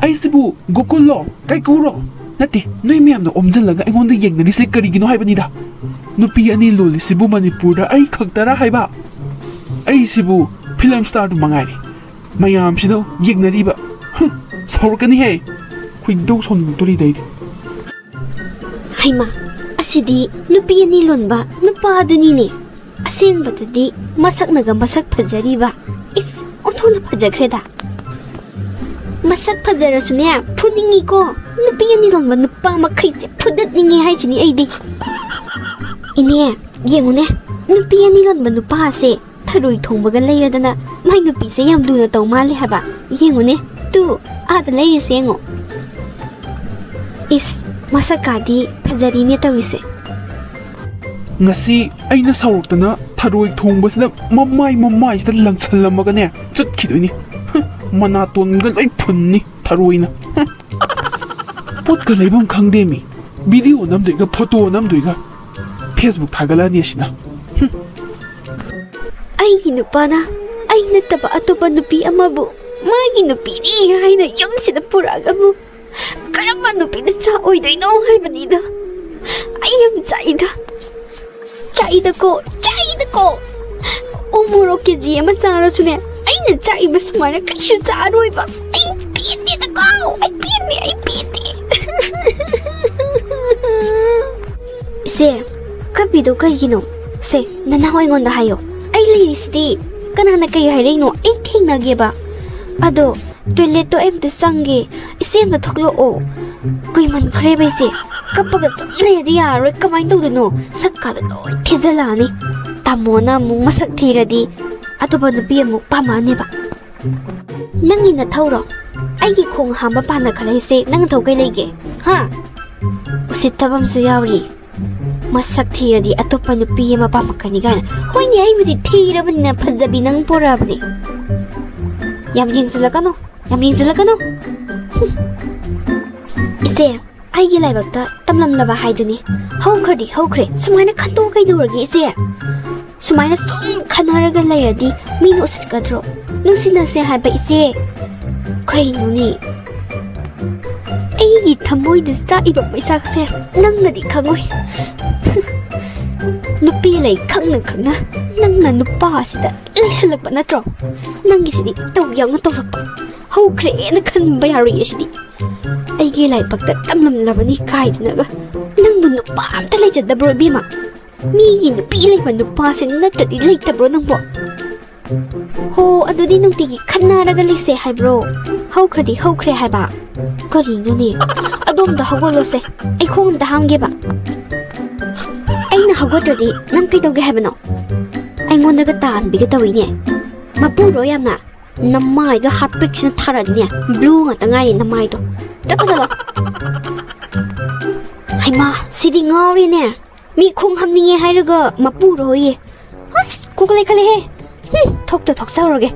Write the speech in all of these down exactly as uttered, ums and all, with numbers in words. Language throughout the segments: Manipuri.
ꯑꯩꯁꯤꯕꯨ ꯒꯣꯀꯨꯜꯂꯣ, ꯀꯥꯏꯀꯨꯔꯣ? ꯅꯠꯇꯦ, ꯅꯣꯏ ꯃꯌꯥꯝꯅ ꯑꯣꯝꯁꯤꯜꯂꯒ ꯑꯩꯉꯣꯟꯗ ꯌꯦꯡꯅꯔꯤꯁꯦ ꯀꯔꯤꯒꯤꯅꯣ ꯍꯥꯏꯕꯅꯤꯗ꯫ ꯅꯨꯄꯤ ꯑꯅꯤ ꯂꯣꯜꯂꯤꯁꯤꯕꯨ ꯃꯅꯤꯄꯨꯔꯗ ꯑꯩ ꯈꯛꯇꯔꯥ ꯍꯥꯏꯕ? ꯑꯩꯁꯤꯕꯨ ꯐꯤꯂꯝ ꯁ꯭ꯇꯥꯔꯗꯨ ꯃꯉꯥꯏꯔꯦ꯫ ꯃꯌꯥꯝꯁꯤꯅ ꯌꯦꯡꯅꯔꯤꯕ꯫ ꯍꯨꯝ, ꯁꯥꯎꯔꯛꯀꯅꯤꯍꯦ꯫ ꯈꯣꯏꯗꯧ ꯁꯥꯎꯅꯤꯡꯉꯛꯇꯣꯔꯤꯗ ꯑꯩꯗꯤ꯫ ꯍꯩꯃꯥ, ꯑꯁꯤꯗꯤ ꯅꯨꯄꯤ ꯑꯅꯤ ꯂꯣꯟꯕ ꯅꯨꯄꯥ ꯑꯗꯨꯅꯤꯅꯦ꯫ ꯑꯁꯦꯡꯕꯗꯗꯤ ꯃꯁꯛꯅꯒ ꯃꯁꯛ ꯐꯖꯔꯤꯕ꯫ ꯏꯁ, ꯑꯣꯟꯊꯣꯛꯅ ꯐꯖꯈ꯭ꯔꯦꯗ꯫ ꯃꯁꯛ ꯐꯖꯔꯁꯨꯅꯦ, ꯐꯨꯅꯤꯡꯉꯤꯀꯣ꯫ ꯅꯨꯄꯤ ꯑꯅꯤ ꯂꯣꯟꯕ ꯅꯨꯄꯥ ꯃꯈꯩꯁꯦ ꯐꯨꯗꯠꯅꯤꯡꯉꯤ ꯍꯥꯏꯁꯤꯅꯤ ꯑꯩꯗꯤ꯫ ꯏꯅꯦ, ꯌꯦꯡꯉꯨꯅꯦ, ꯅꯨꯄꯤ ꯑꯅꯤ ꯂꯣꯟꯕ ꯅꯨꯄꯥꯁꯦ ꯊꯔꯣꯏ ꯊꯣꯡꯕꯒ ꯂꯩꯔꯗꯅ ꯃꯥꯏ ꯅꯨꯄꯤꯁꯦ ꯌꯥꯝ ꯂꯨꯅ ꯇꯧ ꯃꯥꯜꯂꯦ ꯍꯥꯏꯕ꯫ ꯌꯦꯡꯉꯨꯅꯦ, ꯇꯨ, ꯑꯥꯗ ꯂꯩꯔꯤꯁꯦ ꯌꯦꯡꯉꯣ꯫ ꯏꯁ, ꯃꯁꯛꯀꯥꯗꯤ ꯐꯖꯔꯤꯅꯦ ꯇꯧꯔꯤꯁꯦ꯫ ꯉꯁꯤ ꯑꯩꯅ ꯁꯥꯎꯔꯛꯇꯅ ꯊꯔꯣꯏ ꯊꯣꯡꯕꯁꯤꯗ ꯃꯃꯥꯏ ꯃꯃꯥꯏꯁꯤꯗ ꯂꯪꯁꯜꯂꯝꯃꯒꯅꯦ ꯆꯠꯈꯤꯗꯣꯏꯅꯤ꯫ ꯍꯨꯝ, ꯃꯅꯥꯇꯣꯟꯒ ꯂꯣꯏ ꯐꯨꯟꯅꯤ ꯊꯔꯣꯏꯅ꯫ ꯍꯨꯝ꯫ ꯄꯣꯠꯀ ꯂꯩꯐꯝ ꯈꯪꯗꯦ ꯃꯤ꯫ ꯚꯤꯗꯤꯑꯣ ꯅꯝꯗꯣꯏꯒ ꯐꯣꯇꯣ ꯅꯝꯗꯣꯏꯒ꯫ ꯐꯦꯁꯕꯨꯛ ꯊꯥꯒꯠꯂꯛꯑꯅꯤ ꯑꯁꯤꯅ꯫ ꯍꯨꯝ꯫ ꯑꯩꯒꯤ ꯅꯨꯄꯥꯅ ꯑꯩ ꯅꯠꯇꯕ ꯑꯇꯣꯞꯄ ꯅꯨꯄꯤ ꯑꯃꯕꯨ ꯃꯥꯒꯤ ꯅꯨꯄꯤꯅꯤ ꯍꯥꯏꯅ ꯌꯨꯝꯁꯤꯗ ꯄꯨꯔꯛꯑꯒꯕꯨ ꯀꯔꯝꯕ ꯅꯨꯄꯤꯅ ꯆꯥꯛ ꯑꯣꯏꯗꯣꯏꯅꯣ ꯍꯥꯏꯕꯅꯤꯗ꯫ ꯑꯩ ꯌꯥꯝ ꯆꯥꯛꯏꯗ꯫ ꯆꯥꯛꯏꯗꯀꯣ, ꯆꯥꯛꯏꯗꯀꯣ꯫ ꯎ ꯃꯣꯔꯣꯛ ꯀꯦ ꯖꯤ ꯑꯃ ꯆꯥꯔꯁꯨꯅꯦ, ꯑꯩꯅ ꯆꯥꯛꯏꯕ ꯁꯨꯃꯥꯏꯅ ꯀꯩꯁꯨ ꯆꯥꯔꯣꯏꯕ꯫ ꯑꯩ ꯄꯦꯟꯗꯦꯗꯀꯣ, ꯑꯩ ꯄꯦꯟꯗꯦ, ꯑꯩ ꯄꯦꯟꯗꯦ꯫ ꯏꯆꯦ, ꯀꯞꯄꯤꯗꯣ ꯀꯩꯒꯤꯅꯣ? ꯁꯦ, ꯅꯅꯥꯎ ꯑꯩꯉꯣꯟꯗ ꯍꯥꯏꯌꯣ꯫ ꯑꯩ ꯂꯩꯔꯤꯁꯤꯗꯤ꯫ ꯀꯅꯥꯅ ꯀꯩ ꯍꯥꯏꯔꯛꯏꯅꯣ? ꯑꯩ ꯊꯦꯡꯅꯒꯦꯕ꯫ ꯑꯗꯣ, ꯇꯣꯏꯂꯦꯠꯇꯣ ꯑꯩ ꯑꯝꯇ ꯆꯪꯒꯦ꯫ ꯏꯆꯦ, ꯑꯝꯇ ꯊꯣꯛꯂꯛꯑꯣ꯫ ꯀꯨꯏꯃꯟꯈ꯭ꯔꯦꯕ ꯏꯆꯦ꯫ ꯀꯞꯄꯒ ꯁꯨꯝ ꯂꯩꯔꯗꯤ ꯌꯥꯔꯔꯣꯏ꯫ ꯀꯃꯥꯏꯅ ꯇꯧꯗꯣꯏꯅꯣ? ꯁꯛꯀꯥꯗꯣ ꯂꯣꯏ ꯊꯤꯖꯤꯜꯂꯛꯑꯅꯤ꯫ ꯇꯥꯃꯣꯅ ꯑꯃꯨꯛ ꯃꯁꯛ ꯊꯤꯔꯗꯤ ꯑꯇꯣꯞꯄ ꯅꯨꯄꯤ ꯑꯃꯨꯛ ꯄꯥꯝꯃꯛꯑꯅꯦꯕ꯫ ꯅꯪꯒꯤ ꯅꯊꯧꯔꯣ? ꯑꯩꯒꯤ ꯈꯣꯡ ꯍꯥꯝꯕ ꯄꯥꯟꯅ ꯈꯜꯂꯛꯏꯁꯦ ꯅꯪ ꯅꯊꯧ ꯀꯩ ꯂꯩꯒꯦ? ꯍꯥ? ꯎꯁꯤꯠꯇꯕ ꯑꯃꯁꯨ ꯌꯥꯎꯔꯤ꯫ ꯃꯁꯛ ꯊꯤꯔꯗꯤ ꯑꯇꯣꯞꯄ ꯅꯨꯄꯤ ꯑꯃ ꯄꯥꯝꯃꯛꯀꯅꯤ ꯀꯥꯏꯅ꯫ ꯍꯣꯏꯅꯦ, ꯑꯩꯕꯨꯗꯤ ꯊꯤꯔꯕꯅꯤꯅ ꯐꯖꯕꯤ ꯅꯪ ꯄꯣꯔꯛꯑꯕꯅꯤ꯫ ꯌꯥꯝ ꯌꯦꯡꯁꯤꯜꯂꯛꯀꯅꯨ, ꯌꯥꯝ ꯌꯦꯡꯁꯤꯜꯂꯛꯀꯅꯨ꯫ ꯍꯨꯝ꯫ ꯏꯆꯦ, ꯑꯩꯒꯤ ꯂꯥꯏꯕꯛꯇ ꯇꯝꯂꯝꯂꯕ ꯍꯥꯏꯗꯨꯅꯤ꯫ ꯍꯧꯈ꯭ꯔꯗꯤ ꯍꯧꯈ꯭ꯔꯦ, ꯁꯨꯃꯥꯏꯅ ꯈꯟꯇꯣꯛ ꯀꯩꯗꯧꯔꯒꯦ ꯏꯆꯦ? ꯁꯨꯃꯥꯏꯅ ꯁꯨꯝ ꯈꯟꯅꯔꯒ ꯂꯩꯔꯗꯤ ꯃꯤꯅ ꯎꯁꯤꯠꯀꯗ꯭ꯔꯣ? ꯅꯨꯡꯁꯤꯅꯁꯦ ꯍꯥꯏꯕ ꯏꯆꯦ꯫ ꯀꯩꯅꯣꯅꯦ? ꯑꯩꯒꯤ ꯊꯃꯣꯏꯗ ꯆꯥꯛꯏꯕ ꯃꯩꯆꯥꯛꯁꯦ ꯅꯪꯅꯗꯤ ꯈꯪꯉꯣꯏ꯫ ꯅꯨꯄꯤ ꯂꯩ ꯈꯪꯅ ꯈꯪꯅ ꯅꯪꯅ ꯅꯨꯄꯥ ꯑꯁꯤꯗ ꯂꯩꯁꯜꯂꯛꯄ ꯅꯠꯇ꯭ꯔꯣ? ꯅꯪꯒꯤꯁꯤꯗꯤ ꯇꯧ ꯌꯥꯎꯅ ꯇꯧꯔꯛꯄ꯫ ꯍꯧꯈ꯭ꯔꯦꯅ ꯈꯟꯕ ꯌꯥꯔꯣꯏꯌꯦ ꯁꯤꯗꯤ꯫ ꯑꯩꯒꯤ ꯂꯥꯏꯕꯛꯇ ꯇꯝꯂꯝꯂꯕꯅꯤ ꯀꯥꯏꯗꯅꯒ ꯅꯪꯕꯨ ꯅꯨꯄꯥ ꯑꯝꯇ ꯂꯩꯖꯗꯕ꯭ꯔꯣ ꯏꯕꯦꯝꯃ? ꯃꯤꯒꯤ ꯅꯨꯄꯤ ꯂꯩꯕ ꯅꯨꯄꯥꯁꯦ ꯅꯠꯇ꯭ꯔꯗꯤ ꯂꯩꯇꯕ꯭ꯔꯣ ꯅꯪꯕꯣ? ꯍꯣ, ꯑꯗꯨꯗꯤ ꯅꯨꯡꯇꯤꯒꯤ ꯈꯠꯅꯔꯒ ꯂꯩꯁꯦ ꯍꯥꯏꯕ꯭ꯔꯣ? ꯍꯧꯈ꯭ꯔꯗꯤ ꯍꯧꯈ꯭ꯔꯦ ꯍꯥꯏꯕ꯫ ꯀꯔꯤꯅꯣꯅꯦ? ꯑꯗꯣꯝꯗ ꯍꯧꯒꯠꯂꯣꯁꯦ, ꯑꯩ ꯈꯣꯡ ꯑꯝꯇ ꯍꯥꯝꯒꯦꯕ꯫ ꯑꯩꯅ ꯍꯧꯒꯠꯇ꯭ꯔꯗꯤ ꯅꯪ ꯀꯩꯗꯧꯒꯦ ꯍꯥꯏꯕꯅꯣ? ꯑꯩꯉꯣꯟꯗꯒ ꯇꯥꯍꯟꯕꯤꯒꯦ ꯇꯧꯏꯅꯦ꯫ ꯃꯄꯨꯔꯣ ꯌꯥꯝꯅ? ꯅꯃꯥꯏꯗꯣ ꯍꯥꯔꯄꯤꯛꯁꯤꯅ ꯊꯥꯔꯗꯤꯅꯦ, ꯕ꯭ꯂꯨ ꯉꯥꯛꯇ ꯉꯥꯏꯔꯦ ꯅꯃꯥꯏꯗꯣ꯫ ꯆꯠꯈꯣ ꯆꯠꯂꯣ꯫ ꯍꯩꯃꯥ, ꯁꯤꯗꯤ ꯉꯥꯎꯔꯦꯅꯦ꯫ ꯃꯤ ꯈꯣꯡ ꯍꯥꯝꯅꯤꯡꯉꯦ ꯍꯥꯏꯔꯒ ꯃꯄꯨꯔꯣꯌꯦ꯫ ꯑꯁ, ꯀꯣꯛ ꯂꯩꯈꯠꯂꯦꯍꯦ꯫ ꯍꯨꯝ, ꯊꯣꯛꯇ ꯊꯣꯛꯆꯧꯔꯒꯦ꯫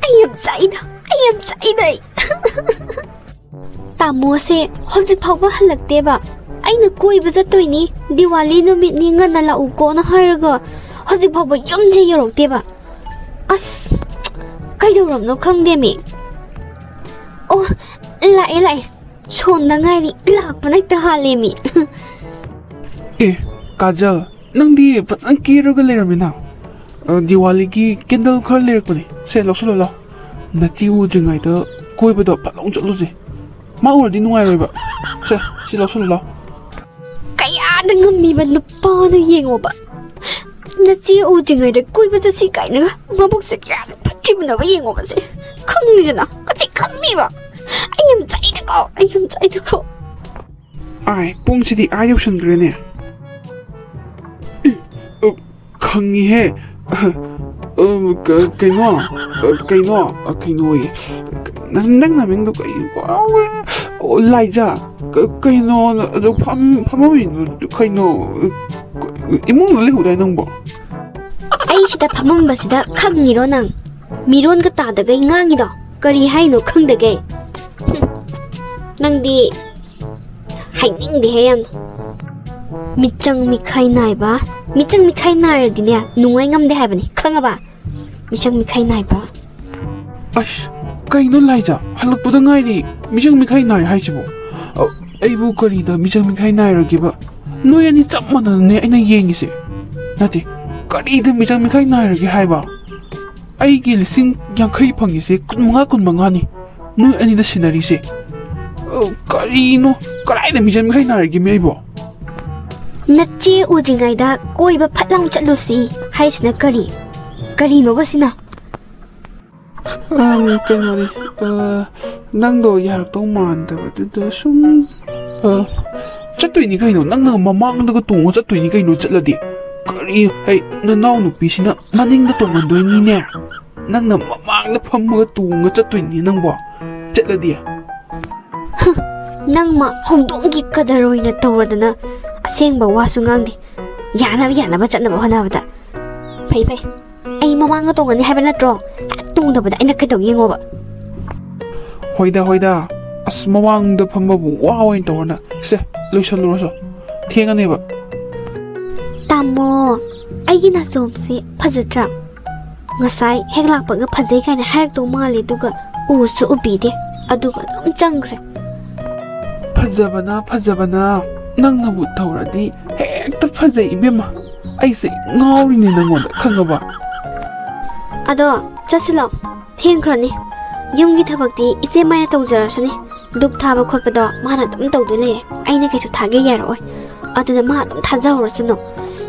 ꯑꯩ ꯌꯥꯝ ꯆꯥꯛꯏꯗ, ꯑꯩ ꯌꯥꯝ ꯆꯥꯛꯏꯗ ꯑꯩ꯫ ꯇꯥꯃꯣꯁꯦ ꯍꯧꯖꯤꯛ ꯐꯥꯎꯕ ꯍꯜꯂꯛꯇꯦꯕ꯫ ꯑꯩꯅ ꯀꯣꯏꯕ ꯆꯠꯇꯣꯏꯅꯤ, ꯗꯤꯋꯥꯂꯤ ꯅꯨꯃꯤꯠꯅꯤ, ꯉꯟꯅ ꯂꯥꯛꯎꯀꯣꯅ ꯍꯥꯏꯔꯒ ꯍꯧꯖꯤꯛ ꯐꯥꯎꯕ ꯌꯨꯝꯁꯦ ꯌꯧꯔꯛꯇꯦꯕ꯫ ꯑꯁ, ꯀꯩꯗꯧꯔꯕꯅꯣ ꯈꯪꯗꯦꯃꯤ꯫ ꯑꯣ, ꯂꯥꯛꯑꯦ, ꯂꯥꯛꯑꯦ꯫ ꯁꯣꯝꯗ ꯉꯥꯏꯔꯤ, ꯂꯥꯛꯄꯅ ꯍꯦꯛꯇ ꯍꯥꯜꯂꯦꯃꯤ꯫ ꯑꯦ, ꯀꯥꯖꯜ, ꯅꯪꯗꯤ ꯐꯖꯅ ꯀꯦꯔꯒ ꯂꯩꯔꯝꯃꯤꯅ꯫ ꯑ, ꯗꯤꯋꯥꯂꯤꯒꯤ ꯀꯦꯟꯗꯜ ꯈꯔ ꯂꯩꯔꯛꯄꯅꯦ꯫ ꯁꯦ, ꯂꯧꯁꯜꯂꯣ, ꯂꯥꯎ꯫ ꯅꯆꯦ ꯎꯗ꯭ꯔꯤꯉꯩꯗ ꯀꯣꯏꯕꯗꯣ ꯐꯠ ꯂꯥꯎ ꯆꯠꯂꯨꯁꯦ꯫ ꯃꯥ ꯎꯔꯗꯤ ꯅꯨꯡꯉꯥꯏꯔꯣꯏꯕ꯫ ꯁꯦ, ꯁꯤ ꯂꯧꯁꯜꯂꯣ, ꯂꯥꯎ꯫ ꯀꯌꯥꯗ ꯉꯝꯃꯤꯕ ꯅꯨꯄꯥꯅꯣ ꯌꯦꯡꯉꯣꯕ꯫ ꯅꯆꯦ ꯎꯗ꯭ꯔꯤꯉꯩꯗ ꯀꯣꯏꯕ ꯆꯠꯁꯤ ꯀꯥꯏꯅꯒ ꯃꯕꯨꯛꯁꯦ ꯀꯌꯥꯗ ꯐꯠꯇ꯭ꯔꯤꯕꯅꯣꯕ ꯌꯦꯡꯉꯣꯕꯁꯦ꯫ ꯈꯪꯅꯤꯗꯅ, ꯀꯆꯤ ꯈꯪꯅꯤꯕ꯫ ꯑꯩ ꯌꯥꯝ ꯆꯥꯛꯏꯗꯀꯣ, ꯑꯩ ꯌꯥꯝ ꯆꯥꯛꯏꯗꯀꯣ꯫ ꯑꯥꯏ, ꯄꯨꯡꯁꯤꯗꯤ ꯑꯥ ꯌꯧꯁꯟꯈ꯭ꯔꯦꯅꯦ꯫ ꯑ, ꯈꯪꯉꯤꯍꯦ꯫ ꯑ, ꯀ-, ꯀꯩꯅꯣ? ꯑ, ꯀꯩꯅꯣ? ꯑ, ꯀꯩꯅꯣꯌꯦ꯫ ꯅꯪ, ꯅꯪ ꯅꯃꯤꯡꯗꯣ ꯀꯩ ꯀꯥꯎꯔꯦ? ꯑꯣ, ꯂꯥꯏꯖꯥ꯫ ꯀ-, ꯀꯩꯅꯣ? ꯑꯗꯨ ꯐꯝ-, ꯐꯝꯃꯝꯃꯤꯗꯨ ꯀꯩꯅꯣ? ꯏꯃꯨꯡꯗ ꯂꯩꯍꯧꯗꯥꯏ ꯅꯪꯕꯣ? ꯑꯩ ꯁꯤꯗ ꯐꯝꯃꯝꯕꯁꯤꯗ ꯈꯪꯉꯤꯔꯣ ꯅꯪ? ꯃꯤꯔꯣꯟꯒ ꯇꯥꯗꯒꯩ ꯉꯥꯡꯉꯤꯗꯣ ꯀꯔꯤ ꯍꯥꯏꯅꯣ ꯈꯪꯗꯒꯩ? ꯍꯨꯝ, ꯅꯪꯗꯤ ꯍꯥꯏꯅꯤꯡꯗꯦꯍꯦ ꯌꯥꯝꯅ꯫ ꯃꯤꯆꯪ ꯃꯤꯈꯥꯏ ꯅꯥꯏꯕ, ꯃꯤꯆꯪ ꯃꯤꯈꯥꯏ ꯅꯥꯏꯔꯗꯤꯅꯦ ꯅꯨꯡꯉꯥꯏ ꯉꯝꯗꯦ ꯍꯥꯏꯕꯅꯤ, ꯈꯪꯉꯕ? ꯃꯤꯆꯪ ꯃꯤꯈꯥꯏ ꯅꯥꯏꯕ꯫ ꯑꯁ, ꯀꯩꯅꯣ ꯂꯥꯏꯖꯥ, ꯍꯜꯂꯛꯄꯗ ꯉꯥꯏꯔꯤ, ꯃꯤꯆꯪ ꯃꯤꯈꯥꯏ ꯅꯥꯏ ꯍꯥꯏꯁꯤꯕꯣ? ꯑ, ꯑꯩꯕꯨ ꯀꯔꯤꯗ ꯃꯤꯆꯪ ꯃꯤꯈꯥꯏ ꯅꯥꯏꯔꯒꯦꯕ? ꯅꯣꯏ ꯑꯅꯤ ꯆꯞ ꯃꯥꯟꯅꯅꯅꯦ ꯑꯩꯅ ꯌꯦꯡꯉꯤꯁꯦ꯫ ꯅꯠꯇꯦ, ꯀꯔꯤꯗ ꯃꯤꯆꯪ ꯃꯤꯈꯥꯏ ꯅꯥꯏꯔꯒꯦ ꯍꯥꯏꯕ? ꯑꯩꯒꯤ ꯂꯤꯁꯤꯡ ꯌꯥꯡꯈꯩ ꯐꯪꯉꯤꯁꯦ ꯀꯨꯟꯃꯉꯥ, ꯀꯨꯟꯃꯉꯥꯅꯤ꯫ ꯅꯣꯏ ꯑꯅꯤꯗ ꯁꯤꯟꯅꯔꯤꯁꯦ꯫ ꯑ, ꯀꯔꯤꯅꯣ? ꯀꯗꯥꯏꯗ ꯃꯤꯆꯪ ꯃꯤꯈꯥꯏ ꯅꯥꯏꯔꯒꯦꯃꯤ ꯑꯩꯕꯣ? ꯅꯆꯦ ꯎꯗ꯭ꯔꯤꯉꯩꯗ ꯀꯣꯏꯕ ꯐꯠ ꯂꯥꯎ ꯆꯠꯂꯨꯁꯤ ꯍꯥꯏꯔꯤꯁꯤꯅ ꯀꯔꯤ? ꯀꯔꯤꯅꯣꯕ ꯁꯤꯅ? ꯑꯝ, ꯀꯩꯅꯣꯅꯦ, ꯑ, ꯅꯪꯗꯣ ꯌꯥꯔꯛꯇꯧ ꯃꯥꯟꯗꯕꯗꯨꯗ ꯁꯨꯝ, ꯑ, ꯆꯠꯇꯣꯏꯅꯤ ꯀꯩꯅꯣ, ꯅꯪꯅ ꯃꯃꯥꯡꯗꯒ ꯇꯣꯡꯉ ꯆꯠꯇꯣꯏꯅꯤ ꯀꯩꯅꯣ, ꯆꯠꯂꯗꯤ꯫ ꯀꯔꯤ, ꯍꯩ, ꯅꯅꯥꯎ ꯅꯨꯄꯤꯁꯤꯅ ꯃꯅꯤꯡꯗ ꯇꯣꯡꯍꯟꯗꯣꯏꯅꯤꯅꯦ, ꯅꯪꯅ ꯃꯃꯥꯡꯗ ꯐꯝꯃꯒ ꯇꯣꯡꯉ ꯆꯠꯇꯣꯏꯅꯤ ꯅꯪꯕꯣ, ꯆꯠꯂꯗꯤ꯫ ꯍ, ꯅꯪꯃ ꯍꯧꯗꯣꯡꯒꯤ ꯀꯗꯔ ꯑꯣꯏꯅ ꯇꯧꯔꯗꯅ ꯑꯁꯦꯡꯕ ꯋꯥꯁꯨ ꯉꯥꯡꯗꯦ꯫ ꯌꯥꯅꯕ, ꯌꯥꯅꯕ ꯆꯠꯅꯕ ꯍꯣꯠꯅꯕꯗ꯫ ꯐꯩ, ꯐꯩ꯫ ꯑꯩ ꯃꯃꯥꯡꯗ ꯇꯣꯡꯒꯅꯤ ꯍꯥꯏꯕ ꯅꯠꯇ꯭ꯔꯣ? ꯍꯦꯛ ꯇꯣꯡꯗꯕꯗ ꯑꯩꯅ ꯀꯩꯗꯧꯒꯦ ꯌꯦꯡꯉꯣꯕ꯫ ꯍꯣꯏꯗ, ꯍꯣꯏꯗ꯫ ꯑꯁ, ꯃꯃꯥꯡꯗ ꯐꯝꯕꯕꯨ ꯋꯥ ꯑꯣꯏꯅ ꯇꯧꯔꯅ꯫ ꯁꯦ, ꯂꯣꯏꯁꯜꯂꯨꯔꯁꯨ꯫ ꯊꯦꯡꯉꯅꯦꯕ꯫ ꯇꯥꯃꯣ, ꯑꯩꯒꯤ ꯅꯥꯆꯣꯝꯁꯦ ꯐꯖꯗ꯭ꯔꯥ? ꯉꯁꯥꯏ ꯍꯦꯛ ꯂꯥꯛꯄꯒ ꯐꯖꯩ ꯀꯥꯏꯅ ꯍꯥꯏꯔꯛꯇꯧ ꯃꯥꯜꯂꯦ, ꯑꯗꯨꯒ ꯎꯁꯨ ꯎꯕꯤꯗꯦ, ꯑꯗꯨꯒ ꯑꯗꯨꯝ ꯆꯪꯈ꯭ꯔꯦ꯫ ꯐꯖꯕꯅ, ꯐꯖꯕꯅ, ꯅꯪꯅꯕꯨ ꯇꯧꯔꯗꯤ ꯍꯦꯛꯇ ꯐꯖꯩ ꯏꯕꯦꯝꯃ꯫ ꯑꯩꯁꯦ ꯉꯥꯎꯔꯤꯅꯦ ꯅꯪꯉꯣꯟꯗ, ꯈꯪꯉꯕ? ꯑꯗꯣ ꯆꯠꯁꯤꯂꯣ, ꯊꯦꯡꯈ꯭ꯔꯅꯤ꯫ ꯌꯨꯝꯒꯤ ꯊꯕꯛꯇꯤ ꯏꯆꯦ ꯃꯥꯏꯅ ꯇꯧꯖꯔꯁꯅꯤ꯫ ꯙꯨꯞ ꯊꯥꯕ ꯈꯣꯠꯄꯗꯣ ꯃꯥꯅ ꯑꯗꯨꯝ ꯇꯧꯗꯣꯏ ꯂꯩꯔꯦ, ꯑꯩꯅ ꯀꯩꯁꯨ ꯊꯥꯒꯦ ꯌꯥꯔꯛꯑꯣꯏ꯫ ꯑꯗꯨꯅ ꯃꯥ ꯑꯗꯨꯝ ꯊꯥꯖꯍꯧꯔꯁꯅꯨ꯫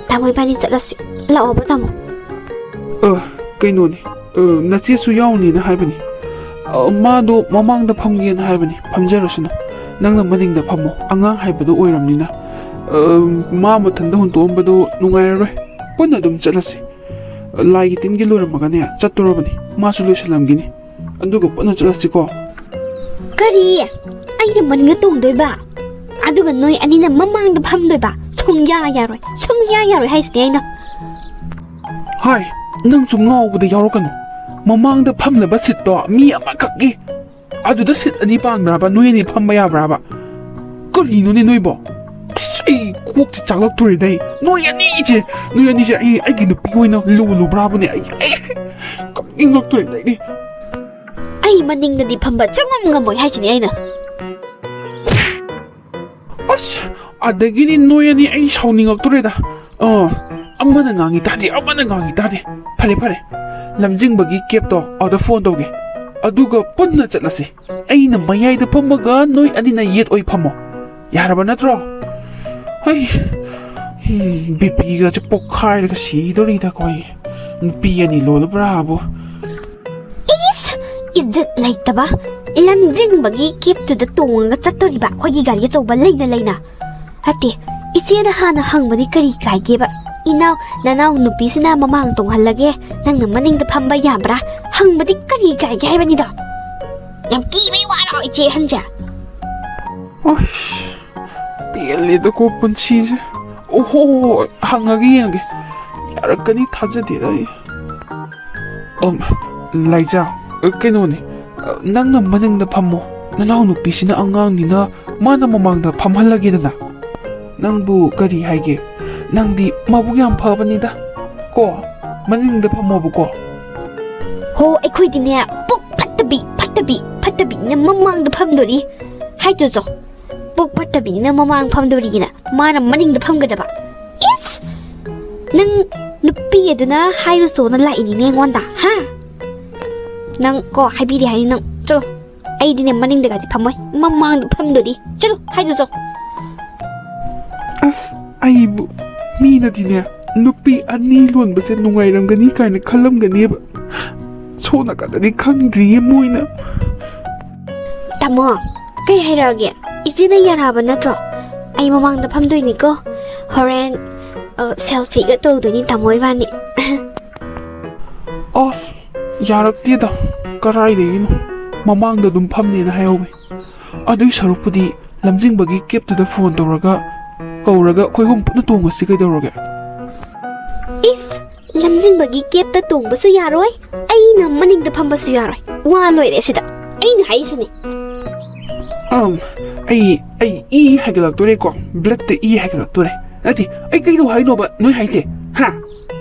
ꯇꯥꯃꯣ, ꯏꯕꯥꯅꯤ ꯆꯠꯂꯁꯤ꯫ ꯂꯥꯛꯑꯣꯕ, ꯇꯥꯃꯣ꯫ ꯑ, ꯀꯩꯅꯣꯅꯦ, ꯑ, ꯅꯆꯦꯁꯨ ꯌꯥꯎꯅꯤꯅ ꯍꯥꯏꯕꯅꯤ꯫ ꯑ, ꯃꯥꯗꯣ ꯃꯃꯥꯡꯗ ꯐꯝꯒꯦꯅ ꯍꯥꯏꯕꯅꯤ꯫ ꯐꯝꯖꯔꯁꯅꯨ꯫ ꯅꯪꯅ ꯃꯅꯤꯡꯗ ꯐꯝꯃꯣ꯫ ꯑꯉꯥꯡ ꯍꯥꯏꯕꯗꯣ ꯑꯣꯏꯔꯝꯅꯤꯅ꯫ ꯑ, ꯃꯥ ꯃꯊꯟꯇ ꯍꯨꯟꯇꯣꯛꯑꯝꯕꯗꯣ ꯅꯨꯡꯉꯥꯏꯔꯔꯣꯏ꯫ ꯄꯨꯟꯅ ꯑꯗꯨꯝ ꯆꯠꯂꯁꯤ꯫ ꯂꯥꯏꯒꯤ ꯇꯤꯟꯒꯤ ꯂꯣꯏꯔꯝꯃꯒꯅꯦ ꯆꯠꯇꯣꯔꯕꯅꯤ꯫ ꯃꯥꯁꯨ ꯂꯣꯏꯁꯤꯜꯂꯝꯒꯤꯅꯤ꯫ ꯑꯗꯨꯒ ꯄꯨꯟꯅ ꯆꯠꯂꯁꯤꯀꯣ꯫ ꯀꯔꯤ? ꯑꯩꯅ ꯃꯅꯤꯡꯗ ꯇꯣꯡꯗꯣꯏꯕ? ꯑꯗꯨꯒ ꯅꯣꯏ ꯑꯅꯤꯅ ꯃꯃꯥꯡꯗ ꯐꯝꯗꯣꯏꯕ? ꯁꯨꯡꯌꯥ ꯌꯥꯔꯣꯏ, ꯁꯨꯡꯌꯥ ꯌꯥꯔꯣꯏ ꯍꯥꯏꯁꯤꯗꯤ ꯑꯩꯅ꯫ ꯍꯥꯏ, ꯅꯪꯁꯨ ꯉꯥꯎꯕꯗ ꯌꯥꯎꯔꯛꯀꯅꯨ꯫ ꯃꯃꯥꯡꯗ ꯐꯝꯅꯕ ꯁꯤꯠꯇꯣ ꯃꯤ ꯑꯃꯈꯛꯀꯤ꯫ ꯑꯗꯨꯗ ꯁꯤꯠ ꯑꯅꯤ ꯄꯥꯟꯕ꯭ꯔꯥꯕ? ꯅꯣꯏ ꯑꯅꯤ ꯐꯝꯕ ꯌꯥꯕ꯭ꯔꯥꯕ? ꯀꯔꯤꯅꯣꯅꯦ ꯅꯣꯏꯕꯣ? ꯑꯁ, ꯑꯩ ꯀꯣꯛꯁꯦ ꯆꯥꯛꯂꯛꯇꯣꯔꯦꯗ ꯑꯩ꯫ ꯅꯣꯏ ꯑꯅꯤꯁꯦ, ꯅꯣꯏ ꯑꯅꯤꯁꯦ ꯑꯩ, ꯑꯩꯒꯤ ꯅꯨꯄꯤ ꯑꯣꯏꯅ ꯂꯨꯂꯨꯕ꯭ꯔꯥꯕꯅꯦ? ꯑꯩ, ꯑꯩ ꯀꯞꯅꯤꯡꯉꯛꯇꯣꯔꯦꯗ ꯑꯩꯗꯤ꯫ ꯑꯩ ꯃꯅꯤꯡꯗꯗꯤ ꯐꯝꯕ ꯁꯨꯡꯉꯝ ꯉꯝꯃꯣꯏ ꯍꯥꯏꯁꯤꯅꯤ ꯑꯩꯅ꯫ ꯑꯁ, ꯑꯗꯒꯤꯗꯤ ꯅꯣꯏ ꯑꯅꯤ ꯑꯩ ꯁꯥꯎꯅꯤꯡꯉꯛꯇꯣꯔꯦꯗ꯫ ꯑ, ꯑꯃꯅ ꯉꯥꯡꯉꯤ ꯇꯥꯗꯦ, ꯑꯃꯅ ꯉꯥꯡꯉꯤ ꯇꯥꯗꯦ꯫ ꯐꯔꯦ, ꯐꯔꯦ, ꯂꯝꯖꯤꯡꯕꯒꯤ ꯀꯦꯞꯇꯣ ꯑꯗ ꯐꯣꯟ ꯇꯧꯒꯦ, ꯑꯗꯨꯒ ꯄꯨꯟꯅ ꯆꯠꯂꯁꯤ꯫ ꯑꯩꯅ ꯃꯌꯥꯏꯗ ꯐꯝꯃꯒ ꯅꯣꯏ ꯑꯅꯤꯅ ꯌꯦꯠ ꯑꯣꯏ ꯐꯝꯃꯣ꯫ ꯌꯥꯔꯕ ꯅꯠꯇ꯭ꯔꯣ? ꯍꯩ, ꯎꯝ, ꯕꯤꯄꯤꯒꯁꯦ ꯄꯣꯛꯈꯥꯏꯔꯒ ꯁꯤꯗꯣꯔꯤꯗꯀꯣ ꯑꯩ꯫ ꯅꯨꯄꯤ ꯑꯅꯤ ꯂꯣꯜꯂꯕ꯭ꯔꯥꯕꯨ? ꯏꯁ! ꯏꯖꯠ ꯂꯩꯇꯕ! ꯂꯝꯖꯤꯡꯕꯒꯤ ꯀꯦꯞꯇꯨꯗ ꯇꯣꯡꯉꯒ ꯆꯠꯇꯣꯔꯤꯕ ꯑꯩꯈꯣꯏꯒꯤ ꯒꯥꯔꯤ ꯑꯆꯧꯕ ꯂꯩꯅ ꯂꯩꯅ? ꯅꯠꯇꯦ, ꯏꯆꯦꯗ ꯍꯥꯟꯅ ꯍꯪꯕꯗꯤ ꯀꯔꯤ ꯀꯥꯏꯒꯦꯕ? ꯏꯅꯥꯎ, ꯅꯅꯥꯎ ꯅꯨꯄꯤꯁꯤꯅ ꯃꯃꯥꯡ ꯇꯣꯡꯍꯜꯂꯒꯦ, ꯅꯪꯅ ꯃꯅꯤꯡꯗ ꯐꯝꯕ ꯌꯥꯕ꯭ꯔꯥ? ꯍꯪꯕꯗꯤ ꯀꯔꯤ ꯀꯥꯏꯒꯦ ꯍꯥꯏꯕꯅꯤꯗ? ꯌꯥꯝ ꯀꯤꯕꯩ ꯋꯥꯔꯣ, ꯏꯆꯦ ꯑꯍꯟꯁꯦ? ꯑꯁ, ꯄꯦꯜꯂꯦꯗꯀꯣ ꯄꯨꯟꯁꯤꯁꯦ꯫ ꯑꯣꯍꯣ, ꯍꯪꯉꯒ ꯌꯦꯡꯒꯦ꯫ ꯌꯥꯔꯛꯀꯅꯤ ꯊꯥꯖꯗꯦꯗ ꯑꯩ꯫ ꯑꯝ, ꯂꯥꯏꯖꯥ, ꯑ, ꯀꯩꯅꯣꯅꯦ, ꯑ, ꯅꯪꯅ ꯃꯅꯤꯡꯗ ꯐꯝꯃꯣ꯫ ꯅꯅꯥꯎꯅꯨꯄꯤꯁꯤꯅ ꯑꯉꯥꯡꯅꯤꯅ ꯃꯥꯅ ꯃꯃꯥꯡꯗ ꯐꯝꯍꯜꯂꯒꯦꯗꯅ꯫ ꯅꯪꯕꯨ ꯀꯔꯤ ꯍꯥꯏꯒꯦ? ꯅꯪꯗꯤ ꯃꯕꯨꯛ ꯌꯥꯝ ꯐꯕꯅꯤꯗ꯫ ꯀꯣ, ꯃꯅꯤꯡꯗ ꯐꯝꯃꯣꯕꯀꯣ꯫ ꯍꯣ, ꯑꯩꯈꯣꯏꯗꯤꯅꯦ, ꯄꯨꯛ ꯐꯠꯇꯕꯤ, ꯐꯠꯇꯕꯤ, ꯐꯠꯇꯕꯤꯅ ꯃꯃꯥꯡꯗ ꯐꯝꯗꯣꯔꯤ꯫ ꯍꯥꯏꯗꯨꯁꯨ, ꯄꯨꯛ ꯐꯠꯇꯕꯤꯅ ꯃꯃꯥꯡ ꯐꯝꯗꯣꯔꯤꯅ ꯃꯥꯅ ꯃꯅꯤꯡꯗ ꯐꯝꯒꯗꯕ꯫ ꯏꯁ! ꯅꯪ ꯅꯨꯄꯤ ꯑꯗꯨꯅ ꯍꯥꯏꯔꯨꯆꯣꯅ ꯂꯥꯛꯏꯅꯤꯅꯦ ꯑꯩꯉꯣꯟꯗ, ꯍꯥ? ꯅꯪ ꯀꯣ ꯍꯥꯏꯕꯤꯔꯦ ꯍꯥꯏꯅꯤ ꯅꯪ꯫ ꯆꯠꯂꯣ꯫ ꯑꯩꯗꯤꯅꯦ ꯃꯅꯤꯡꯗꯒꯗꯤ ꯐꯝꯃꯣꯏ, ꯃꯃꯥꯡꯗ ꯐꯝꯗꯣꯔꯤ꯫ ꯆꯠꯂꯣ, ꯍꯥꯏꯗꯨꯆꯣ꯫ ꯑꯁ, ꯑꯩꯕꯨ ꯃꯤꯅꯗꯤꯅꯦ ꯅꯨꯄꯤ ꯑꯅꯤ ꯂꯣꯟꯕꯁꯦ ꯅꯨꯡꯉꯥꯏꯔꯝꯒꯅꯤ ꯀꯥꯏꯅ ꯈꯜꯂꯝꯒꯅꯦꯕ꯫ ꯁꯣꯝ ꯅꯥꯀꯟꯗꯗꯤ ꯈꯪꯗ꯭ꯔꯤꯌꯦ ꯃꯣꯏꯅ꯫ ꯇꯥꯃꯣ, ꯀꯩ ꯍꯥꯏꯔꯛꯑꯒꯦ? ꯏꯆꯦꯅ ꯌꯥꯔꯛꯑꯕ ꯅꯠꯇ꯭ꯔꯣ? ꯑꯩ ꯃꯃꯥꯡꯗ ꯐꯝꯗꯣꯏꯅꯤꯀꯣ꯫ ꯍꯣꯔꯦꯟ, ꯑ, ꯁꯦꯜꯐꯤꯒ ꯇꯧꯗꯣꯏꯅꯤ ꯇꯥꯃꯣ ꯏꯕꯥꯅꯤ꯫ ꯑꯁ, ꯌꯥꯔꯛꯇꯦꯗ꯫ ꯀꯔꯥꯏꯗꯒꯤꯅꯣ? ꯃꯃꯥꯡꯗ ꯑꯗꯨꯝ ꯐꯝꯅꯦꯅ ꯍꯥꯏꯍꯧꯋꯦ꯫ ꯑꯗꯨꯏ ꯁꯔꯨꯛꯄꯨꯗꯤ ꯂꯝꯖꯤꯡꯕꯒꯤ ꯀꯦꯞꯇꯨꯗ ꯐꯣꯟ ꯇꯧꯔꯒ, ꯀꯧꯔꯒ ꯑꯩꯈꯣꯏ ꯑꯍꯨꯝ ꯄꯨꯟꯅ ꯇꯣꯡꯉꯁꯤ ꯀꯩꯗꯧꯔꯒꯦ? ꯏꯁ, ꯂꯝꯖꯤꯡꯕꯒꯤ ꯀꯦꯞꯇ ꯇꯣꯡꯕꯁꯨ ꯌꯥꯔꯣꯏ, ꯑꯩꯅ ꯃꯅꯤꯡꯗ ꯐꯝꯕꯁꯨ ꯌꯥꯔꯣꯏ꯫ ꯋꯥ ꯂꯣꯏꯔꯦ ꯁꯤꯗ꯫ ꯑꯩꯅ ꯍꯥꯏꯁꯤꯅꯤ꯫ ꯑꯝ, ꯑꯩ, ꯑꯩ ꯏ ꯍꯥꯏꯒꯠꯂꯛꯇꯣꯔꯦꯀꯣ, bloodꯇ ꯏ ꯍꯥꯏꯒꯠꯂꯛꯇꯣꯔꯦ꯫ ꯅꯠꯇꯦ, ꯑꯩ ꯀꯩꯗꯧ ꯍꯥꯏꯅꯣꯕ ꯅꯣꯏ ꯍꯥꯏꯁꯦ? ꯍꯥ?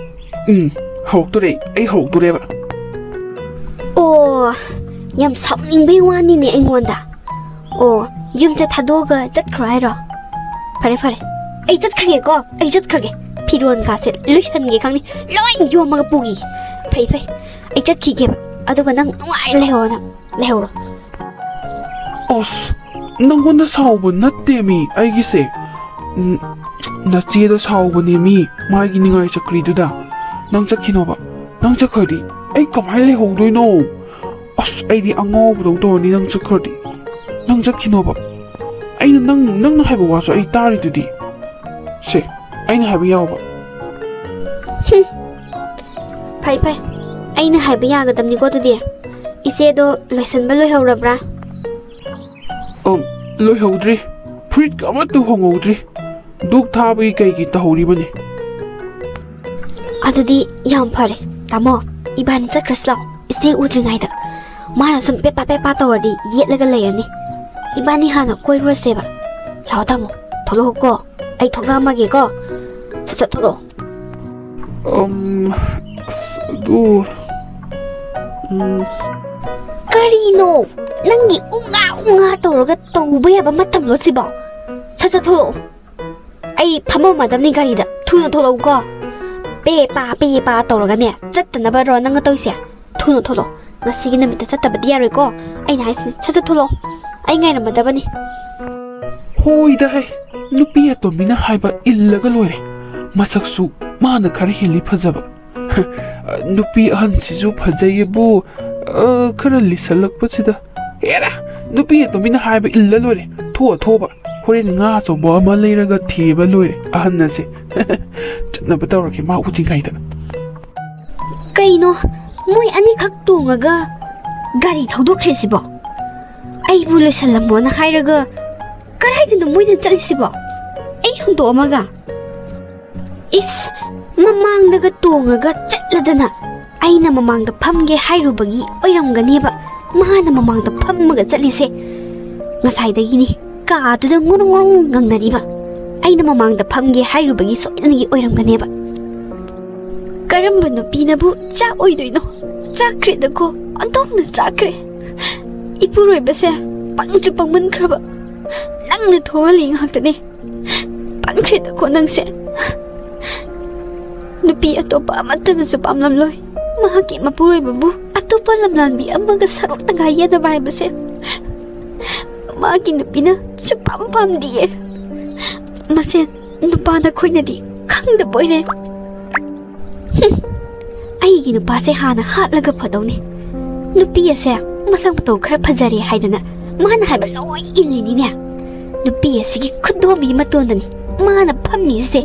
ꯎꯝ, ꯍꯧꯔꯛꯇꯣꯔꯦ, ꯑꯩ ꯍꯧꯔꯛꯇꯣꯔꯦꯕ꯫ ꯑꯣ, ꯌꯥꯝ ꯁꯥꯎꯅꯤꯡꯕꯩ ꯋꯥꯅꯤꯅꯦ ꯑꯩꯉꯣꯟꯗ꯫ ꯑꯣ, ꯌꯨꯝꯁꯦ ꯊꯥꯗꯣꯛꯑꯒ ꯆꯠꯈ꯭ꯔꯣ ꯍꯥꯏꯔꯣ? ꯐꯔꯦ, ꯐꯔꯦ, ꯑꯩ ꯆꯠꯈ꯭ꯔꯒꯦꯀꯣ, ꯑꯩ ꯆꯠꯈ꯭ꯔꯒꯦ꯫ ꯐꯤꯔꯣꯟꯒꯥꯁꯦ ꯂꯣꯏꯁꯟꯒꯦ ꯈꯪꯗꯦ, ꯂꯣꯏ ꯌꯣꯝꯃꯒ ꯄꯨꯈꯤꯒꯦ꯫ ꯐꯩ, ꯐꯩ, ꯑꯩ ꯆꯠꯈꯤꯒꯦꯕ꯫ ꯑꯗꯨꯒ ꯅꯪ ꯅꯨꯡꯉꯥꯏꯅ ꯂꯩꯍꯧꯔꯣ, ꯅꯪ ꯂꯩꯍꯧꯔꯣ꯫ ꯑꯁ, ꯅꯪꯉꯣꯟꯗ ꯁꯥꯎꯕ ꯅꯠꯇꯦ ꯃꯤ ꯑꯩꯒꯤꯁꯦ꯫ ꯎꯝ, ꯅꯆꯦꯗ ꯁꯥꯎꯕꯅꯦ ꯃꯤ, ꯃꯥꯒꯤ ꯅꯤꯡꯉꯥꯏ ꯆꯀ꯭ꯔꯤꯗꯨꯗ꯫ ꯅꯪ ꯆꯠꯈꯤꯅꯣꯕ꯫ ꯅꯪ ꯆꯠꯈ꯭ꯔꯗꯤ ꯑꯩ ꯀꯃꯥꯏꯅ ꯂꯩꯍꯧꯗꯣꯏꯅꯣ? ꯑꯁ, ꯑꯩꯗꯤ ꯑꯉꯥꯎꯕꯗꯧ ꯇꯧꯔꯅꯤ ꯅꯪ ꯆꯠꯈ꯭ꯔꯗꯤ꯫ ꯅꯪ ꯆꯠꯈꯤꯅꯣꯕ꯫ ꯑꯩꯅ ꯅꯪ, ꯅꯪꯅ ꯍꯥꯏꯕ ꯋꯥꯁꯨ ꯑꯩ ꯇꯥꯔꯤꯗꯨꯗꯤ꯫ ꯁꯦ, ꯑꯩꯅ ꯍꯥꯏꯕ ꯌꯥꯎꯕ꯫ ꯍꯨꯝ꯫ ꯐꯩ, ꯐꯩ꯫ ꯑꯩꯅ ꯍꯥꯏꯕ ꯌꯥꯒꯗꯕꯅꯤꯀꯣ ꯑꯗꯨꯗꯤ꯫ ꯏꯆꯦꯗꯣ ꯂꯣꯏꯁꯟꯕ ꯂꯣꯏꯍꯧꯔꯕ꯭ꯔꯥ? ꯑꯝ, ꯂꯣꯏꯍꯧꯗ꯭ꯔꯤ꯫ ꯐꯨꯔꯤꯠ ꯑꯃꯠꯇ ꯍꯣꯡꯍꯧꯗ꯭ꯔꯤ꯫ ꯙꯨꯞ ꯊꯥꯕꯒꯤ ꯀꯩꯒꯤ ꯇꯧꯍꯧꯔꯤꯕꯅꯤ꯫ ꯑꯗꯨꯗꯤ ꯌꯥꯝ ꯐꯔꯦ꯫ ꯇꯥꯃꯣ, ꯏꯕꯥꯅꯤ ꯆꯠꯈ꯭ꯔꯁꯤ ꯂꯥꯛꯑꯣ꯫ ꯏꯆꯦ ꯎꯗ꯭ꯔꯤꯉꯩꯗ꯫ ꯃꯥꯅ ꯁꯨꯝ ꯄꯦꯄꯥ ꯄꯦꯄꯥ ꯇꯧꯔꯗꯤ ꯌꯦꯠꯂꯒ ꯂꯩꯔꯅꯤ꯫ ꯏꯕꯥꯅꯤ ꯍꯥꯟꯅ ꯀꯣꯏꯔꯨꯔꯁꯦꯕ꯫ ꯂꯥꯛꯑꯣ ꯇꯥꯃꯣ, ꯊꯣꯛꯂꯛꯑꯣꯀꯣ꯫ ꯑꯩ ꯊꯣꯛꯂꯛꯑꯝꯃꯒꯦꯀꯣ꯫ ꯁꯠ ꯁꯠ ꯊꯣꯛꯂꯛꯑꯣ꯫ ꯑꯝ, ꯑꯁ, ꯑꯗꯨ, ꯎꯝ꯫ ꯀꯔꯤꯅꯣ? ꯅꯪꯒꯤ ꯎꯉꯥ ꯎꯉꯥ ꯇꯧꯔꯒ ꯇꯧꯕ ꯌꯥꯕ ꯃꯇꯝꯂꯣ ꯁꯤꯕꯣ? ꯁꯠ ꯁꯠ ꯊꯣꯛꯂꯛꯑꯣ꯫ ꯑꯩ ꯐꯝꯃꯝꯃꯗꯕꯅꯤ ꯒꯥꯔꯤꯗ꯫ ꯊꯨꯅ ꯊꯣꯛꯂꯛꯎꯀꯣ꯫ ꯄꯦ ꯄꯥ, ꯄꯦ ꯄꯥ ꯇꯧꯔꯒꯅꯦ, ꯆꯠꯇꯅꯕꯔꯣ ꯅꯪꯅ ꯇꯧꯔꯤꯁꯦ? ꯊꯨꯅ ꯊꯣꯛꯂꯛꯑꯣ꯫ ꯉꯁꯤꯒꯤ ꯅꯨꯃꯤꯠꯇ ꯆꯠꯇꯕꯗꯤ ꯌꯥꯔꯣꯏꯀꯣ꯫ ꯑꯩꯅ ꯍꯥꯏꯁꯤꯅꯦ, ꯁꯠ ꯁꯠ ꯊꯣꯛꯂꯛꯑꯣ꯫ ꯑꯩ ꯉꯥꯏꯔꯝꯃꯗꯕꯅꯤ꯫ ꯍꯣꯏꯗ ꯍꯦ, ꯅꯨꯄꯤ ꯑꯇꯣꯝꯕꯤꯅ ꯍꯥꯏꯕ ꯏꯜꯂꯒ ꯂꯣꯏꯔꯦ꯫ ꯃꯁꯛꯁꯨ ꯃꯥꯅ ꯈꯔ ꯍꯦꯜꯂꯤ ꯐꯖꯕ꯫ ꯅꯨꯄꯤ ꯑꯍꯟꯁꯤꯁꯨ ꯐꯖꯩꯌꯦꯕꯨ, ꯑ, ꯈꯔ ꯂꯤꯁꯜꯂꯛꯄꯁꯤꯗ꯫ ꯍꯦꯔꯥ, ꯅꯨꯄꯤ ꯑꯇꯣꯝꯕꯤꯅ ꯍꯥꯏꯕ ꯏꯜꯂ ꯂꯣꯏꯔꯦ꯫ ꯊꯣꯛꯑ ꯊꯣꯛꯑꯕ꯫ ꯍꯣꯔꯦꯟ ꯉꯥ ꯑꯆꯧꯕ ꯑꯃ ꯂꯩꯔꯒ ꯊꯦꯕ ꯂꯣꯏꯔꯦ ꯑꯍꯟ ꯑꯁꯦ꯫ ꯆꯠꯅꯕ ꯇꯧꯔꯒꯦ ꯃꯥ ꯎꯗ꯭ꯔꯤꯉꯩꯗ꯫ ꯀꯩꯅꯣ, ꯃꯣꯏ ꯑꯅꯤꯈꯛ ꯇꯣꯡꯉꯒ ꯒꯥꯔꯤ ꯊꯧꯗꯣꯛꯈ꯭ꯔꯤꯁꯤꯕꯣ? ꯑꯩꯕꯨ ꯂꯣꯏꯁꯜꯂꯝꯃꯣꯅ ꯍꯥꯏꯔꯒ ꯀꯗꯥꯏꯗꯅꯣ ꯃꯣꯏꯅ ꯆꯠꯂꯤꯁꯤꯕꯣ? ꯑꯩ ꯍꯨꯟꯗꯣꯛꯑꯝꯃꯒ? ꯏꯁ, ꯃꯃꯥꯡꯗꯒ ꯇꯣꯡꯉꯒ ꯆꯠꯂꯗꯅ ꯑꯩꯅ ꯃꯃꯥꯡꯗ ꯐꯝꯒꯦ ꯍꯥꯏꯔꯨꯕꯒꯤ ꯑꯣꯏꯔꯝꯒꯅꯦꯕ ꯃꯥꯅ ꯃꯃꯥꯡꯗ ꯐꯝꯃꯒ ꯆꯠꯂꯤꯁꯦ꯫ ꯉꯁꯥꯏꯗꯒꯤꯅꯤ ꯀꯥꯗꯨꯗ ꯉꯨꯔꯨꯡ ꯉꯨꯔꯨꯡ ꯉꯪꯅꯔꯤꯕ꯫ ꯑꯩꯅ ꯃꯃꯥꯡꯗ ꯐꯝꯒꯦ ꯍꯥꯏꯔꯨꯕꯒꯤ ꯁꯣꯏꯗꯅꯒꯤ ꯑꯣꯏꯔꯝꯒꯅꯦꯕ꯫ ꯀꯔꯝꯕ ꯅꯨꯄꯤꯅꯕꯨ ꯆꯥꯛ ꯑꯣꯏꯗꯣꯏꯅꯣ? ꯆꯥꯛꯈ꯭ꯔꯦꯗꯀꯣ, ꯑꯣꯟꯊꯣꯛꯅ ꯆꯥꯛꯈ꯭ꯔꯦ꯫ ꯏꯄꯨꯔꯣꯏꯕꯁꯦ ꯄꯪꯁꯨ ꯄꯪꯃꯟꯈ꯭ꯔꯕ, ꯅꯪꯅ ꯊꯣꯛꯍꯜꯂꯤ ꯉꯥꯛꯇꯅꯦ꯫ ꯄꯪꯈ꯭ꯔꯦꯗꯀꯣ ꯅꯪꯁꯦ꯫ ꯅꯨꯄꯤ ꯑꯇꯣꯞꯄ ꯑꯃꯠꯇꯅꯁꯨ ꯄꯥꯝꯂꯝꯂꯣꯏ꯫ ꯃꯍꯥꯛꯀꯤ ꯃꯄꯨꯔꯣꯏꯕꯕꯨ ꯑꯇꯣꯞꯄ ꯂꯝꯂꯥꯟꯕꯤ ꯑꯃꯒ ꯁꯔꯨꯛ ꯇꯪꯈꯥꯏ ꯌꯦꯟꯅꯕ ꯍꯥꯏꯕꯁꯦ ꯃꯥꯒꯤ ꯅꯨꯄꯤꯅ ꯁꯨꯛꯄꯥꯝ ꯄꯥꯝꯗꯤꯌꯦ꯫ ꯃꯁꯦ ꯅꯨꯄꯥ ꯅꯈꯣꯏꯅꯗꯤ ꯈꯪꯗꯕ ꯑꯣꯏꯔꯦ꯫ ꯍꯨꯝ, ꯑꯩꯒꯤ ꯅꯨꯄꯥꯁꯦ ꯍꯥꯟꯅ ꯍꯥꯠꯂꯒ ꯐꯗꯧꯅꯤ꯫ ꯅꯨꯄꯤ ꯑꯁꯦ ꯃꯁꯛ ꯃꯇꯧ ꯈꯔ ꯐꯖꯔꯦ ꯍꯥꯏꯗꯅ ꯃꯥꯅ ꯍꯥꯏꯕ ꯂꯣꯏ ꯏꯜꯂꯤꯅꯤꯅꯦ꯫ ꯅꯨꯄꯤ ꯑꯁꯤꯒꯤ ꯈꯨꯗꯣꯝꯕꯤ ꯃꯇꯣꯟꯗꯅꯤ ꯃꯥꯅ ꯐꯝꯃꯤꯁꯦ꯫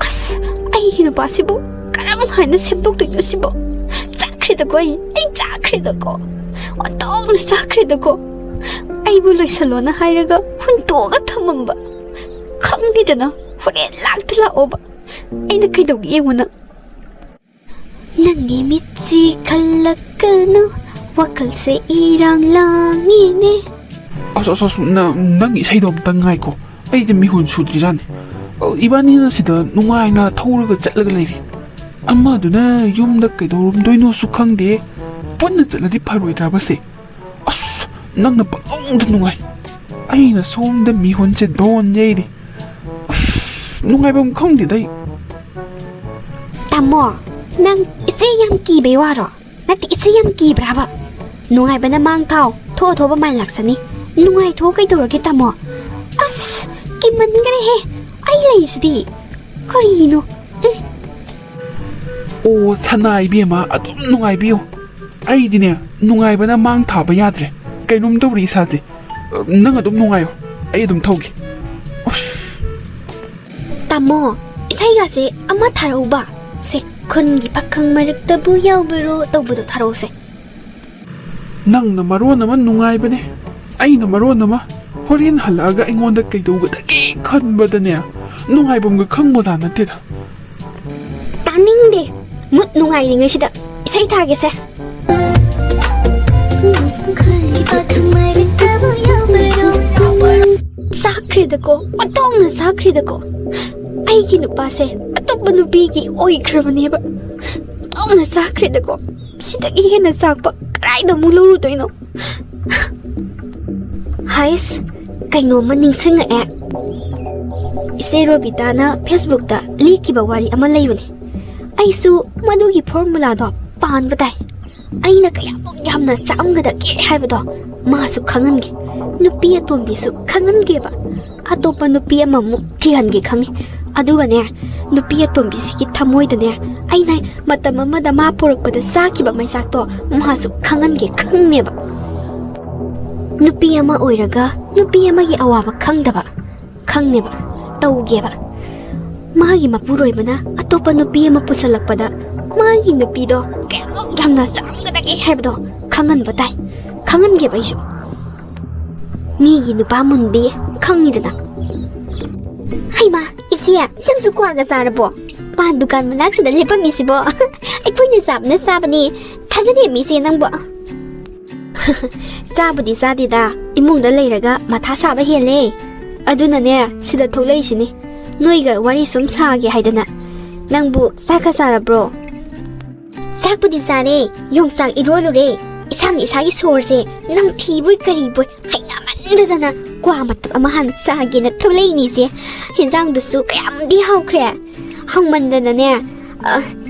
ꯑꯁ, ꯑꯩꯒꯤ ꯅꯨꯄꯥꯁꯤꯕꯨ ꯀꯔꯝ ꯍꯥꯏꯅ ꯁꯦꯝꯗꯣꯛꯇꯣꯏꯅꯣ ꯁꯤꯕꯣ? ꯆꯥꯈ꯭ꯔꯦꯗꯀꯣ ꯑꯩ, ꯑꯩ ꯆꯥꯈ꯭ꯔꯦꯗꯀꯣ꯫ ꯑꯣꯟꯊꯣꯛꯅ ꯆꯥꯈ꯭ꯔꯦꯗꯀꯣ꯫ ꯑꯩꯕꯨ ꯂꯣꯏꯁꯜꯂꯣꯅ ꯍꯥꯏꯔꯒ ꯍꯨꯟꯇꯣꯛꯑꯒ ꯊꯝꯃꯝꯕ꯫ ꯈꯪꯗꯦꯗꯅ, ꯍꯣꯔꯦꯟ ꯂꯥꯛꯇ ꯂꯥꯛꯑꯣꯕ꯫ ꯑꯩꯅ ꯀꯩꯗꯧꯒꯦ ꯌꯦꯡꯉꯨ ꯅꯪ꯫ ꯅꯪꯒꯤ ꯃꯤꯠꯁꯤ ꯈꯜꯂꯛꯀꯅꯨ, ꯋꯥꯈꯜꯁꯦ ꯏꯔꯥꯡ ꯂꯥꯡꯉꯤꯅꯦ꯫ ꯑꯁ, ꯑꯁ, ꯑꯁ, ꯅꯪ, ꯅꯪꯒꯤ ꯏꯁꯩꯗꯣ ꯑꯝꯇꯪ ꯉꯥꯏꯈꯣ꯫ ꯑꯩꯗꯤ ꯃꯤꯍꯨꯟ ꯁꯨꯗ꯭ꯔꯤꯖꯥꯠꯅꯤ꯫ ꯑ, ꯏꯕꯥꯅꯤꯅ ꯁꯤꯗ ꯅꯨꯡꯉꯥꯏꯅ ꯊꯧꯔꯒ ꯆꯠꯂꯒ ꯂꯩꯔꯤ꯫ ꯑꯃꯗꯨꯅ ꯌꯨꯝꯗ ꯀꯩꯗꯧꯔꯝꯗꯣꯏꯅꯣꯁꯨ ꯈꯪꯗꯦ꯫ ꯄꯨꯟꯅ ꯆꯠꯂꯗꯤ ꯐꯔꯣꯏꯗ꯭ꯔꯕꯁꯦ? ꯑꯁ, ꯅꯪꯅ ꯄꯪꯅꯨꯡꯗ ꯅꯨꯡꯉꯥꯏ꯫ ꯑꯩꯅ ꯁꯣꯝꯗ ꯃꯤꯍꯨꯟꯁꯦ ꯗꯣꯟ ꯌꯩꯔꯤ꯫ ꯑꯁ, ꯅꯨꯡꯉꯥꯏꯐꯝ ꯈꯪꯗꯦꯗ ꯑꯩ꯫ ꯇꯥꯃꯣ, ꯅꯪ ꯏꯆꯦ ꯌꯥꯝ ꯀꯤꯕꯩ ꯋꯥꯔꯣ? ꯅꯠꯇꯦ, ꯏꯆꯦ ꯌꯥꯝ ꯀꯤꯕ꯭ꯔꯥꯕ? ꯅꯨꯡꯉꯥꯏꯕꯅ ꯃꯥꯡ ꯊꯥꯎ, ꯊꯣꯛꯑ ꯊꯣꯛꯑꯕ ꯃꯥꯏ ꯂꯥꯛꯆꯅꯤ꯫ ꯅꯨꯡꯉꯥꯏꯊꯣꯛꯑ ꯀꯩꯗꯧꯔꯒꯦ ꯇꯥꯃꯣ? ꯑꯁ, ꯀꯤꯃꯟꯈ꯭ꯔꯦꯍꯦ, ꯑꯩ ꯂꯩꯁꯤꯗꯤ꯫ ꯀꯔꯤꯅꯣ? ꯎꯝ꯫ ꯑꯣ ꯁꯅꯥ ꯏꯕꯦꯝꯃ, ꯑꯗꯨꯝ ꯅꯨꯡꯉꯥꯏꯕꯤꯌꯨ꯫ ꯑꯩꯗꯤꯅꯦ, ꯅꯨꯡꯉꯥꯏꯕꯅ ꯃꯥꯡ ꯊꯥꯕ ꯌꯥꯗ꯭ꯔꯦ꯫ ꯀꯩꯅꯣꯝ ꯇꯧꯔꯤ ꯏꯁꯥꯁꯦ꯫ ꯅꯪ ꯑꯗꯨꯝ ꯅꯨꯡꯉꯥꯏꯌꯣ, ꯑꯩ ꯑꯗꯨꯝ ꯊꯧꯒꯦ꯫ ꯎꯁ꯫ ꯇꯥꯃꯣ, ꯏꯁꯩꯒꯁꯦ ꯑꯃ ꯊꯥꯔꯛꯎꯕ꯫ ꯁꯦ, "ꯈꯨꯟꯒꯤ ꯄꯥꯈꯪ ꯃꯔꯛꯇꯕꯨ ꯌꯥꯎꯕꯔꯣ" ꯇꯧꯕꯗꯣ ꯊꯥꯔꯛꯎꯁꯦ꯫ ꯅꯪꯅ ꯃꯔꯣꯟ ꯑꯃ ꯅꯨꯡꯉꯥꯏꯕꯅꯦ, ꯑꯩꯅ ꯃꯔꯣꯟ ꯑꯃ꯫ ꯍꯣꯔꯦꯟ ꯍꯜꯂꯛꯑꯒ ꯑꯩꯉꯣꯟꯗ ꯀꯩꯗꯧꯒꯗꯒꯦ ꯈꯟꯕꯗꯅꯦ, ꯅꯨꯡꯉꯥꯏꯐꯝꯒ ꯈꯪꯕꯖꯥꯠ ꯅꯠꯇꯦꯗ꯫ ꯇꯥꯅꯤꯡꯗꯦ꯫ ꯃꯨꯠ ꯅꯨꯡꯉꯥꯏꯔꯤꯉꯩꯁꯤꯗ ꯏꯁꯩ ꯊꯥꯒꯦꯁꯦ꯫ ꯆꯥꯛꯈ꯭ꯔꯦꯗꯀꯣ, ꯑꯣꯟꯊꯣꯛꯅ ꯆꯥꯛꯈ꯭ꯔꯦꯗꯀꯣ꯫ ꯑꯩꯒꯤ ꯅꯨꯄꯥꯁꯦ ꯑꯇꯣꯞꯄ ꯅꯨꯄꯤꯒꯤ ꯑꯣꯏꯈ꯭ꯔꯕꯅꯦꯕ꯫ ꯑꯣꯟꯊꯣꯛꯅ ꯆꯥꯛꯈ꯭ꯔꯦꯗꯀꯣ꯫ ꯁꯤꯗꯒꯤ ꯍꯦꯟꯅ ꯆꯥꯛꯄ ꯀꯗꯥꯏꯗ ꯑꯃꯨꯛ ꯂꯧꯔꯨꯗꯣꯏꯅꯣ? ꯍꯩꯁ, ꯀꯩꯅꯣꯝꯃ ꯅꯤꯡꯁꯤꯡꯉꯛꯑꯦ꯫ ꯏꯆꯦ ꯔꯣꯕꯤꯇꯥꯅ Facebookꯇ ꯂꯤꯈꯤꯕ ꯋꯥꯔꯤ ꯑꯃ ꯂꯩꯕꯅꯦ꯫ ꯑꯩꯁꯨ ꯃꯗꯨꯒꯤ formulaꯗꯣ ꯄꯥꯟꯕ ꯇꯥꯏ꯫ ꯑꯩꯅ ꯀꯌꯥꯃꯨꯛ ꯌꯥꯝꯅ ꯆꯥꯛꯑꯝꯒꯗꯒꯦ ꯍꯥꯏꯕꯗꯣ ꯃꯥꯁꯨ ꯈꯪꯍꯟꯒꯦ, ꯅꯨꯄꯤ ꯑꯇꯣꯝꯕꯤꯁꯨ ꯈꯪꯍꯟꯒꯦꯕ꯫ ꯑꯇꯣꯞꯄ ꯅꯨꯄꯤ ꯑꯃꯃꯨꯛ ꯊꯤꯍꯟꯒꯦ ꯈꯪꯉꯤ꯫ ꯑꯗꯨꯒꯅꯦ, ꯅꯨꯄꯤ ꯑꯇꯣꯝꯕꯤꯁꯤꯒꯤ ꯊꯃꯣꯏꯗꯅꯦ, ꯑꯩꯅ ꯃꯇꯝ ꯑꯃꯗ ꯃꯥ ꯄꯨꯔꯛꯄꯗ ꯆꯥꯈꯤꯕ ꯃꯩꯆꯥꯛꯇꯣ ꯃꯥꯁꯨ ꯈꯪꯍꯟꯒꯦ ꯈꯪꯉꯦꯕ꯫ ꯅꯨꯄꯤ ꯑꯃ ꯑꯣꯏꯔꯒ ꯅꯨꯄꯤ ꯑꯃꯒꯤ ꯑꯋꯥꯕ ꯈꯪꯗꯕ, ꯈꯪꯅꯦꯕ, ꯇꯧꯒꯦꯕ꯫ ꯃꯥꯒꯤ ꯃꯄꯨꯔꯣꯏꯕꯅ ꯑꯇꯣꯞꯄ ꯅꯨꯄꯤ ꯑꯃ ꯄꯨꯁꯜꯂꯛꯄꯗ ꯃꯥꯒꯤ ꯅꯨꯄꯤꯗꯣ ꯀꯌꯥꯃꯨꯛ ꯌꯥꯝꯅ ꯆꯥꯔꯝꯒꯗꯒꯦ ꯍꯥꯏꯕꯗꯣ ꯈꯪꯍꯟꯕ ꯇꯥꯏ, ꯈꯪꯍꯟꯒꯦꯕ ꯑꯩꯁꯨ꯫ ꯃꯤꯒꯤ ꯅꯨꯄꯥ ꯃꯨꯟꯕꯤ ꯈꯪꯉꯤꯗꯅ꯫ ꯍꯩꯃꯥ, ꯏꯆꯦ, ꯅꯪꯁꯨ ꯀ꯭ꯋꯥꯒ ꯆꯥꯔꯕꯣ? ꯄꯥꯟ ꯗꯨꯀꯥꯟ ꯃꯅꯥꯛꯁꯤꯗ ꯂꯦꯞꯄꯝꯃꯤꯁꯤꯕꯣ? ꯑꯩꯈꯣꯏꯅ ꯆꯥꯕꯅ ꯆꯥꯕꯅꯤ, ꯊꯥꯖꯗꯦ ꯃꯤꯁꯦ ꯅꯪꯕꯨ꯫ ꯆꯥꯕꯨꯗꯤ ꯆꯥꯗꯦꯗ, ꯏꯃꯨꯡꯗ ꯂꯩꯔꯒ ꯃꯊꯥ ꯁꯥꯕ ꯍꯦꯜꯂꯦ꯫ ꯑꯗꯨꯅꯅꯦ, ꯁꯤꯗ ꯊꯣꯛꯂꯛꯏꯁꯤꯅꯤ, ꯅꯣꯏꯒ ꯋꯥꯔꯤ ꯁꯨꯝ ꯁꯥꯒꯦ ꯍꯥꯏꯗꯅ꯫ ꯅꯪꯕꯨ ꯆꯥꯛꯀ ꯆꯥꯔꯕ꯭ꯔꯣ? ꯆꯥꯛꯄꯨꯗꯤ ꯆꯥꯔꯦ, ꯌꯣꯡꯆꯥꯛ ꯏꯔꯣꯜꯂꯨꯔꯦ꯫ ꯏꯁꯥꯅ ꯏꯁꯥꯒꯤ ꯁꯣꯔꯁꯦ ꯅꯝꯊꯤꯕꯣꯏ ꯀꯔꯤꯕꯣꯏ ꯍꯩꯅꯃꯟꯗꯗꯅ ꯀ꯭ꯋꯥ ꯃꯇꯞ ꯑꯃ ꯍꯥꯟꯅ ꯆꯥꯒꯦꯅ ꯊꯣꯛꯂꯛꯏꯅꯤꯁꯦ꯫ ꯍꯦꯟꯖꯥꯡꯗꯨꯁꯨ ꯀꯌꯥꯝꯗꯤ ꯍꯥꯎꯈ꯭ꯔꯦ꯫ ꯍꯥꯎꯃꯟꯗꯅꯅꯦ, ꯑ,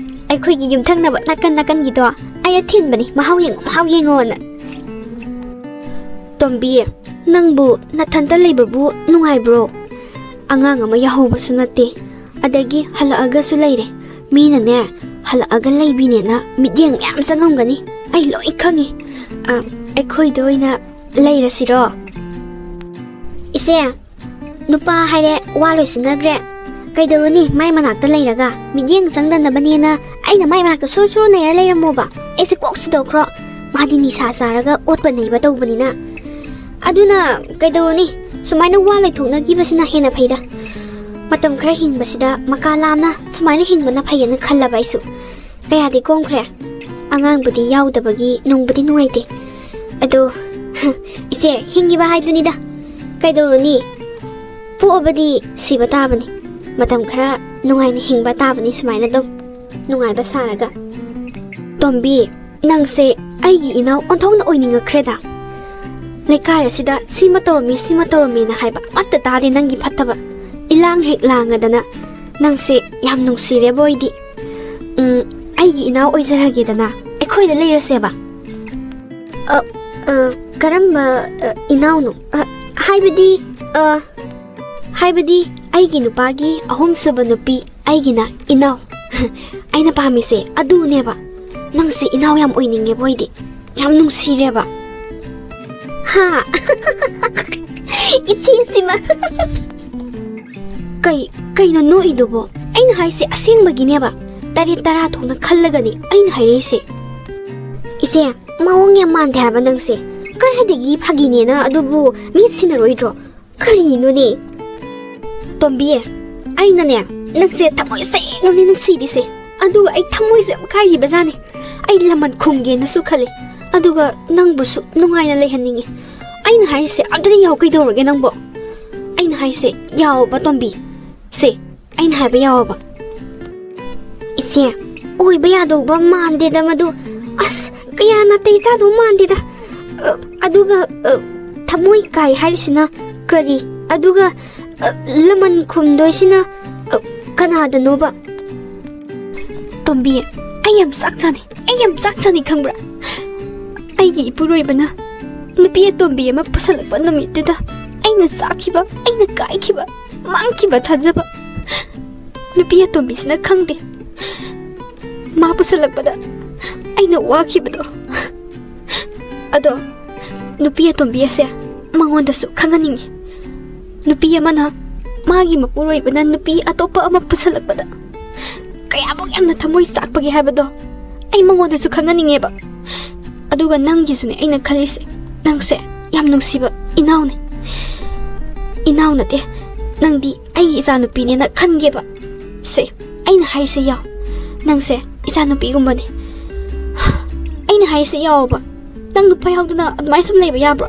ꯑꯩꯈꯣꯏꯒꯤ ꯌꯨꯝꯊꯪꯅꯕ ꯅꯥꯀꯟ ꯅꯥꯀꯟꯒꯤꯗꯣ ꯑꯩꯅ ꯊꯤꯟꯕꯅꯤ, "ꯃꯍꯥꯎ ꯌꯦꯡꯉꯣ, ꯃꯍꯥꯎ ꯌꯦꯡꯉꯣꯅ"꯫ ꯇꯣꯝꯕꯤ, ꯅꯪꯕꯨ ꯅꯊꯟꯇ ꯂꯩꯕꯕꯨ ꯅꯨꯡꯉꯥꯏꯕ꯭ꯔꯣ? ꯑꯉꯥꯡ ꯑꯃ ꯌꯥꯍꯧꯕꯁꯨ ꯅꯠꯇꯦ, ꯑꯗꯒꯤ ꯍꯜꯂꯛꯑꯒꯁꯨ ꯂꯩꯔꯦ꯫ ꯃꯤꯅꯅꯦ, ꯍꯜꯂꯛꯑꯒ ꯂꯩꯕꯤꯅꯦꯅ ꯃꯤꯠꯌꯦꯡ ꯃꯌꯥꯝ ꯆꯪꯉꯝꯒꯅꯤ, ꯑꯩ ꯂꯣꯏ ꯈꯪꯉꯤ꯫ ꯑ, ꯑꯩꯈꯣꯏꯗ ꯑꯣꯏꯅ ꯂꯩꯔꯁꯤꯔꯣ? ꯏꯆꯦ, ꯅꯨꯄꯥ ꯍꯥꯏꯔꯦ ꯋꯥ ꯂꯣꯏꯁꯤꯟꯅꯈ꯭ꯔꯦ꯫ ꯀꯩꯗꯧꯔꯨꯅꯤ, ꯃꯥꯏ ꯃꯅꯥꯛꯇ ꯂꯩꯔꯒ ꯃꯤꯠꯌꯦꯡ ꯆꯪꯗꯅꯕꯅꯦꯅ ꯑꯩꯅ ꯃꯥꯏ ꯃꯅꯥꯛꯇ ꯁꯨꯔ ꯁꯨꯔ ꯅꯩꯔ ꯂꯩꯔꯝꯃꯣꯕ? ꯑꯩꯁꯦ ꯀꯣꯛ ꯁꯤꯗꯧꯈ꯭ꯔꯣ꯫ ꯃꯥꯗꯤ ꯅꯤꯁꯥ ꯆꯥꯔꯒ ꯑꯣꯠꯄ ꯅꯩꯕ ꯇꯧꯕꯅꯤꯅ꯫ ꯑꯗꯨꯅ ꯀꯩꯗꯧꯔꯨꯅꯤ, ꯁꯨꯃꯥꯏꯅ ꯋꯥ ꯂꯣꯏꯊꯣꯛꯅꯈꯤꯕꯁꯤꯅ ꯍꯦꯟꯅ ꯐꯩꯗ꯫ ꯃꯇꯝ ꯈꯔ ꯍꯤꯡꯕꯁꯤꯗ ꯃꯀꯥ ꯂꯥꯝꯅ ꯁꯨꯃꯥꯏꯅ ꯍꯤꯡꯕꯅ ꯐꯩꯌꯦꯅ ꯈꯜꯂꯕ ꯑꯩꯁꯨ꯫ ꯀꯌꯥꯗꯤ ꯀꯣꯝꯈ꯭ꯔꯦ꯫ ꯑꯉꯥꯡꯕꯨꯗꯤ ꯌꯥꯎꯗꯕꯒꯤ ꯅꯨꯡꯕꯨꯗꯤ ꯅꯨꯡꯉꯥꯏꯇꯦ꯫ ꯑꯗꯣ, ꯏꯆꯦ, ꯍꯤꯡꯉꯤꯕ ꯍꯥꯏꯗꯨꯅꯤꯗ꯫ ꯀꯩꯗꯧꯔꯨꯅꯤ? ꯄꯣꯛꯑꯕꯗꯤ ꯁꯤꯕ ꯇꯥꯕꯅꯤ꯫ ꯃꯇꯝ ꯈꯔ ꯅꯨꯡꯉꯥꯏꯅ ꯍꯤꯡꯕ ꯇꯥꯕꯅꯤ ꯁꯨꯃꯥꯏꯅ ꯑꯗꯨꯝ꯫ ꯅꯨꯡꯉꯥꯏꯕ ꯁꯥꯔꯒ꯫ ꯇꯣꯝꯕꯤ, ꯅꯪꯁꯦ ꯑꯩꯒꯤ ꯏꯅꯥꯎ ꯑꯣꯟꯊꯣꯛꯅ ꯑꯣꯏꯅꯤꯡꯉꯛꯈ꯭ꯔꯦꯗ꯫ ꯂꯩꯀꯥꯏ ꯑꯁꯤꯗ ꯁꯤꯃ ꯇꯧꯔꯝꯃꯤ, ꯁꯤꯃ ꯇꯧꯔꯝꯃꯤꯅ ꯍꯥꯏꯕ ꯑꯃꯠꯇ ꯇꯥꯗꯦ ꯅꯪꯒꯤ ꯐꯠꯇꯕ꯫ ꯏꯂꯥꯡ ꯍꯦꯛ ꯂꯥꯡꯉꯗꯅ꯫ ꯅꯪꯁꯦ ꯌꯥꯝ ꯅꯨꯡꯁꯤꯔꯦꯕꯣ ꯑꯩꯗꯤ꯫ ꯎꯝ, ꯑꯩꯒꯤ ꯏꯅꯥꯎ ꯑꯣꯏꯖꯔꯒꯦꯗꯅ꯫ ꯑꯩꯈꯣꯏꯗ ꯂꯩꯔꯁꯦꯕ꯫ ꯑ, ꯑ, ꯀꯔꯝꯕ, ꯑ, ꯏꯅꯥꯎꯅꯣ? ꯑ, ꯍꯥꯏꯕꯗꯤ, ꯑ, ꯍꯥꯏꯕꯗꯤ ꯑꯩꯒꯤ ꯅꯨꯄꯥꯒꯤ ꯑꯍꯨꯝꯁꯨꯕ ꯅꯨꯄꯤ, ꯑꯩꯒꯤꯅ ꯏꯅꯥꯎ꯫ ꯑꯩꯅ ꯄꯥꯝꯃꯤꯁꯦ ꯑꯗꯨꯅꯦꯕ꯫ ꯅꯪꯁꯦ ꯏꯅꯥꯎ ꯌꯥꯝ ꯑꯣꯏꯅꯤꯡꯉꯦꯕ ꯑꯩꯗꯤ꯫ ꯌꯥꯝ ꯅꯨꯡꯁꯤꯔꯦꯕ꯫ ꯍꯥ? ꯏꯆꯦꯁꯤꯃ꯫ ꯀꯩ, ꯀꯩꯅꯣ ꯅꯣꯛꯏꯗꯨꯕꯣ? ꯑꯩꯅ ꯍꯥꯏꯁꯦ ꯑꯁꯦꯡꯕꯒꯤꯅꯦꯕ꯫ ꯇꯔꯦꯠ ꯇꯔꯥ ꯊꯣꯛꯅ ꯈꯜꯂꯒꯅꯤ ꯑꯩꯅ ꯍꯥꯏꯔꯛꯏꯁꯦ꯫ ꯏꯆꯦ, ꯃꯑꯣꯡ ꯌꯥꯝ ꯃꯥꯟꯗꯦ ꯍꯥꯏꯕ ꯅꯪꯁꯦ꯫ ꯀꯗꯥꯏꯗꯒꯤ ꯐꯥꯒꯤꯅꯦꯅ ꯑꯗꯨꯕꯨ ꯃꯤꯠ ꯁꯤꯟꯅꯔꯣꯏꯗ꯭ꯔꯣ? ꯀꯔꯤꯅꯣꯅꯦ? ꯇꯣꯝꯕꯤ, ꯑꯩꯅꯅꯦ, ꯅꯪꯁꯦ ꯊꯃꯣꯏ ꯁꯦꯡꯅꯅꯤ ꯅꯨꯡꯁꯤꯔꯤꯁꯦ꯫ ꯑꯗꯨꯒ ꯑꯩ ꯊꯃꯣꯏꯁꯨ ꯌꯥꯝ ꯀꯥꯏꯈꯤꯕꯖꯥꯠꯅꯤ꯫ ꯑꯩ ꯂꯃꯟ ꯈꯨꯝꯒꯦꯅꯁꯨ ꯈꯜꯂꯤ꯫ ꯑꯗꯨꯒ ꯅꯪꯕꯨꯁꯨ ꯅꯨꯡꯉꯥꯏꯅ ꯂꯩꯍꯟꯅꯤꯡꯉꯤ꯫ ꯑꯩꯅ ꯍꯥꯏꯔꯤꯁꯦ ꯑꯝꯇꯗꯤ ꯌꯥꯎ ꯀꯩꯗꯧꯔꯒꯦ ꯅꯪꯕꯣ? ꯑꯩꯅ ꯍꯥꯏꯔꯤꯁꯦ ꯌꯥꯎꯕ ꯇꯣꯝꯕꯤ꯫ ꯁꯦ, ꯑꯩꯅ ꯍꯥꯏꯕ ꯌꯥꯎꯕ꯫ ꯏꯆꯦ, ꯑꯣꯏꯕ ꯌꯥꯗꯧꯕ ꯃꯥꯟꯗꯦꯗ ꯃꯗꯨ꯫ ꯑꯁ, ꯀꯌꯥ ꯅꯥꯇꯩ ꯆꯥꯗꯧ ꯃꯥꯟꯗꯦꯗ꯫ ꯑ, ꯑꯗꯨꯒ, ꯑ, ꯊꯃꯣꯏ ꯀꯥꯏ ꯍꯥꯏꯔꯤꯁꯤꯅ ꯀꯔꯤ? ꯑꯗꯨꯒ, ꯑ, ꯂꯃꯟ ꯈꯨꯝꯗꯣꯏꯁꯤꯅ, ꯑ, ꯀꯅꯥꯗꯅꯣꯕ? ꯇꯣꯝꯕꯤ, ꯑꯩ ꯌꯥꯝ ꯆꯥꯛ ꯆꯥꯅꯩ꯫ ꯑꯩ ꯌꯥꯝ ꯆꯥꯛ ꯆꯥꯅꯩ ꯈꯪꯕ꯭ꯔꯥ? ꯑꯩꯒꯤ ꯏꯄꯨꯔꯣꯏꯕꯅ ꯅꯨꯄꯤ ꯑꯇꯣꯝꯕꯤ ꯑꯃ ꯄꯨꯁꯜꯂꯛꯄ ꯅꯨꯃꯤꯠꯇꯨꯗ ꯑꯩꯅ ꯆꯥꯛꯈꯤꯕ, ꯑꯩꯅ ꯀꯥꯏꯈꯤꯕ, ꯃꯥꯡꯈꯤꯕ ꯊꯥꯖꯕ꯫ ꯅꯨꯄꯤ ꯑꯇꯣꯝꯕꯤꯁꯤꯅ ꯈꯪꯗꯦ꯫ ꯃꯥ ꯄꯨꯁꯜꯂꯛꯄꯗ ꯑꯩꯅ ꯋꯥꯈꯤꯕꯗꯣ꯫ ꯑꯗꯣ ꯅꯨꯄꯤ ꯑꯇꯣꯝꯕꯤ ꯑꯁꯦ ꯃꯉꯣꯟꯗꯁꯨ ꯈꯪꯍꯟꯅꯤꯡꯉꯤ꯫ ꯅꯨꯄꯤ ꯑꯃꯅ ꯃꯥꯒꯤ ꯃꯄꯨꯔꯣꯏꯕꯅ ꯅꯨꯄꯤ ꯑꯇꯣꯞꯄ ꯑꯃ ꯄꯨꯁꯜꯂꯛꯄꯗ ꯀꯌꯥꯃꯨꯛ ꯌꯥꯝꯅ ꯊꯃꯣꯏ ꯆꯥꯛꯄꯒꯦ ꯍꯥꯏꯕꯗꯣ ꯑꯩ ꯃꯉꯣꯟꯗꯁꯨ ꯈꯪꯍꯟꯅꯤꯡꯉꯦꯕ꯫ ꯑꯗꯨꯒ ꯅꯪꯒꯤꯁꯨꯅꯦ ꯑꯩꯅ ꯈꯜꯂꯤꯁꯦ, ꯅꯪꯁꯦ ꯌꯥꯝ ꯅꯨꯡꯁꯤꯕ ꯏꯅꯥꯎꯅꯦ꯫ ꯏꯅꯥꯎ ꯅꯠꯇꯦ, ꯅꯪꯗꯤ ꯑꯩꯒꯤ ꯏꯆꯥꯅꯨꯄꯤꯅꯦꯅ ꯈꯟꯒꯦꯕ꯫ ꯁꯦ, ꯑꯩꯅ ꯍꯥꯏꯔꯤꯁꯦ ꯌꯥꯎ꯫ ꯅꯪꯁꯦ ꯏꯆꯥꯅꯨꯄꯤꯒꯨꯝꯕꯅꯦ꯫ ꯑꯩꯅ ꯍꯥꯏꯔꯤꯁꯦ ꯌꯥꯎꯕ꯫ ꯅꯪ ꯅꯨꯄꯥ ꯌꯥꯎꯗꯅ ꯑꯗꯨꯃꯥꯏꯅ ꯁꯨꯝ ꯂꯩꯕ ꯌꯥꯕ꯭ꯔꯣ?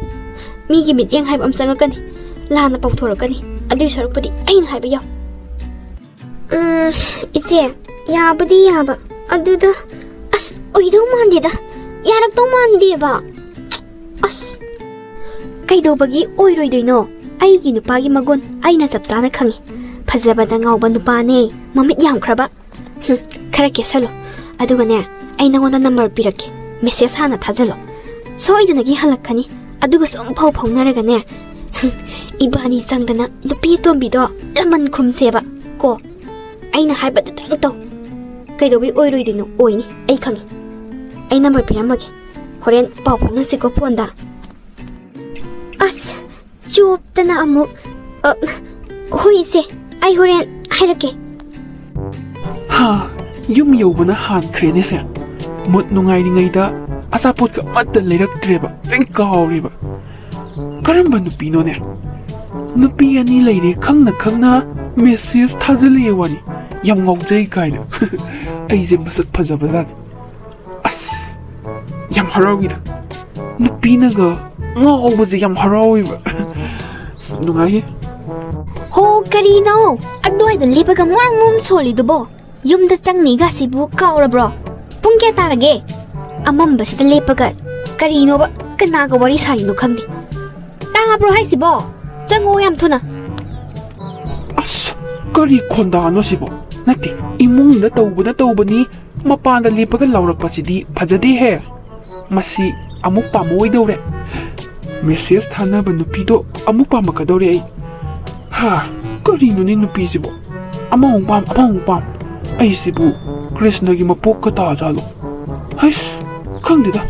ꯃꯤꯒꯤ ꯃꯤꯠꯌꯦꯡ ꯍꯥꯏꯕ ꯑꯃ ꯆꯪꯉꯛꯀꯅꯤ, ꯂꯥꯟꯅ ꯄꯥꯎꯊꯣꯔꯛꯀꯅꯤ꯫ ꯑꯗꯨꯏ ꯁꯔꯨꯛꯄꯨꯗꯤ ꯑꯩꯅ ꯍꯥꯏꯕ ꯌꯥꯎ꯫ ꯎꯝ, ꯏꯆꯦ, ꯌꯥꯕꯨꯗꯤ ꯌꯥꯕ꯫ ꯑꯗꯨꯗ, ꯑꯁ, ꯑꯣꯏꯗꯧ ꯃꯥꯟꯗꯦꯗ꯫ ꯌꯥꯔꯛꯇꯧ ꯃꯥꯟꯗꯦꯕ꯫ ꯑꯁ, ꯀꯩꯗꯧꯕꯒꯤ ꯑꯣꯏꯔꯣꯏꯗꯣꯏꯅꯣ? ꯑꯩꯒꯤ ꯅꯨꯄꯥꯒꯤ ꯃꯒꯨꯟ ꯑꯩꯅ ꯆꯞ ꯆꯥꯅ ꯈꯪꯉꯤ꯫ ꯐꯖꯕꯗ ꯉꯥꯎꯕ ꯅꯨꯄꯥꯅꯦ, ꯃꯃꯤꯠ ꯌꯥꯝꯈ꯭ꯔꯕ꯫ ꯍꯨꯝ, ꯈꯔ ꯀꯦꯁꯜꯂꯣ꯫ ꯑꯗꯨꯒꯅꯦ, ꯑꯩ ꯅꯉꯣꯟꯗ ꯅꯝꯕꯔ ꯄꯤꯔꯛꯀꯦ, ꯃꯦꯁꯦꯖ ꯍꯥꯟꯅ ꯊꯥꯖꯜꯂꯣ꯫ ꯁꯣꯏꯗꯅꯒꯤ ꯍꯜꯂꯛꯀꯅꯤ꯫ ꯑꯗꯨꯒ ꯁꯨꯝ ꯄꯥꯎ ꯐꯥꯎꯅꯔꯒꯅꯦ, ꯍꯨꯝ, ꯏꯕꯥꯅꯤ ꯆꯪꯗꯅ ꯅꯨꯄꯤ ꯑꯇꯣꯝꯕꯤꯗꯣ ꯂꯃꯟ ꯈꯨꯝꯁꯦꯕ꯫ ꯀꯣ, ꯑꯩꯅ ꯍꯥꯏꯕꯗꯨꯗꯪ ꯇꯧ꯫ ꯀꯩꯗꯧꯕꯩ ꯑꯣꯏꯔꯣꯏꯗꯣꯏꯅꯣ? ꯑꯣꯏꯅꯤ, ꯑꯩ ꯈꯪꯉꯤ꯫ ꯑꯩ ꯅꯝꯕꯔ ꯄꯤꯔꯝꯃꯒꯦ, ꯍꯣꯔꯦꯟ ꯄꯥꯎ ꯐꯥꯎꯅꯁꯤꯀꯣ ꯐꯣꯟꯗ꯫ ꯑꯁ, ꯆꯣꯞꯇꯅ ꯑꯃꯨꯛ꯫ ꯑ, ꯍꯣꯏ ꯏꯆꯦ, ꯑꯩ ꯍꯣꯔꯦꯟ ꯍꯥꯏꯔꯛꯀꯦ꯫ ꯍꯥ, ꯌꯨꯝ ꯌꯧꯕꯅ ꯍꯥꯟꯈ꯭ꯔꯦꯅꯦꯁꯦ꯫ ꯃꯨꯠ ꯅꯨꯡꯉꯥꯏꯔꯤꯉꯩꯗ ꯑꯆꯥꯄꯣꯠꯀ ꯑꯃꯠꯇ ꯂꯩꯔꯛꯇ꯭ꯔꯦꯕ, ꯂꯣꯏ ꯀꯥꯎꯔꯦꯕ꯫ ꯀꯔꯝꯕ ꯅꯨꯄꯤꯅꯣꯅꯦ? ꯅꯨꯄꯤ ꯑꯅꯤ ꯂꯩꯔꯦ ꯈꯪꯅ ꯈꯪꯅ ꯃꯦꯁꯦꯖ ꯊꯥꯖꯤꯜꯂꯛꯑꯦ ꯋꯥꯅꯤ, ꯌꯥꯝ ꯉꯥꯎꯖꯩ ꯀꯥꯏꯅ꯫ ꯑꯩꯁꯦ ꯃꯁꯛ ꯐꯖꯕꯖꯥꯠꯅꯤ꯫ ꯑꯁ, ꯌꯥꯝ ꯍꯔꯥꯎꯏꯗ꯫ ꯅꯨꯄꯤꯅꯒ ꯉꯥꯎꯕꯁꯦ ꯌꯥꯝ ꯍꯔꯥꯎꯋꯦꯕ꯫ ꯑꯁ, ꯅꯨꯡꯉꯥꯏꯍꯦ꯫ ꯍꯣ, ꯀꯔꯤꯅꯣ ꯑꯗꯨꯋꯥꯏꯗ ꯂꯦꯞꯄꯒ ꯃꯣꯔꯝ ꯃꯣꯔꯝ ꯁꯣꯜꯂꯤꯗꯨꯕꯣ? ꯌꯨꯝꯗ ꯆꯪꯅꯤꯒꯁꯤꯕꯨ ꯀꯥꯎꯔꯕ꯭ꯔꯣ? ꯄꯨꯡ ꯀꯌꯥ ꯇꯥꯔꯒꯦ? ꯑꯃꯝꯕꯁꯤꯗ ꯂꯦꯞꯄꯒ ꯀꯔꯤꯅꯣꯕ? ꯀꯅꯥꯒ ꯋꯥꯔꯤ ꯁꯥꯔꯤꯅꯣ ꯈꯪꯗꯦ꯫ ꯇꯥꯕ꯭ꯔꯣ ꯍꯥꯏꯁꯤꯕꯣ? ꯆꯪꯉꯣ ꯌꯥꯝ ꯊꯨꯅ꯫ ꯑꯁ, ꯀꯔꯤ ꯈꯣꯟꯗꯥꯅꯣ ꯁꯤꯕꯣ? ꯅꯠꯇꯦ, ꯏꯃꯨꯡꯗ ꯇꯧꯕꯅ ꯇꯧꯕꯅꯤ, ꯃꯄꯥꯟꯗ ꯂꯦꯞꯄꯒ ꯂꯥꯎꯔꯛꯄꯁꯤꯗꯤ ꯐꯖꯗꯦꯍꯦ꯫ ꯃꯁꯤ ꯑꯃꯨꯛ ꯄꯥꯝꯃꯛꯑꯣꯏꯗꯧꯔꯦ꯫ ꯃꯦꯁꯦꯖ ꯊꯥꯅꯕ ꯅꯨꯄꯤꯗꯣ ꯑꯃꯨꯛ ꯄꯥꯝꯃꯛꯀꯗꯧꯔꯦ ꯑꯩ꯫ ꯍꯥ, ꯀꯔꯤꯅꯣꯅꯦ ꯅꯨꯄꯤꯁꯤꯕꯣ? ꯑꯃꯃꯨꯛ ꯄꯥꯝ, ꯑꯃꯃꯨꯛ ꯄꯥꯝ꯫ ꯑꯩꯁꯤꯕꯨ ꯀ꯭ꯔꯤꯁꯅꯒꯤ ꯃꯄꯣꯛꯀ ꯇꯥꯖꯥꯠꯂꯣ? ꯍꯩꯁ, ꯈꯪꯗꯦꯗ꯫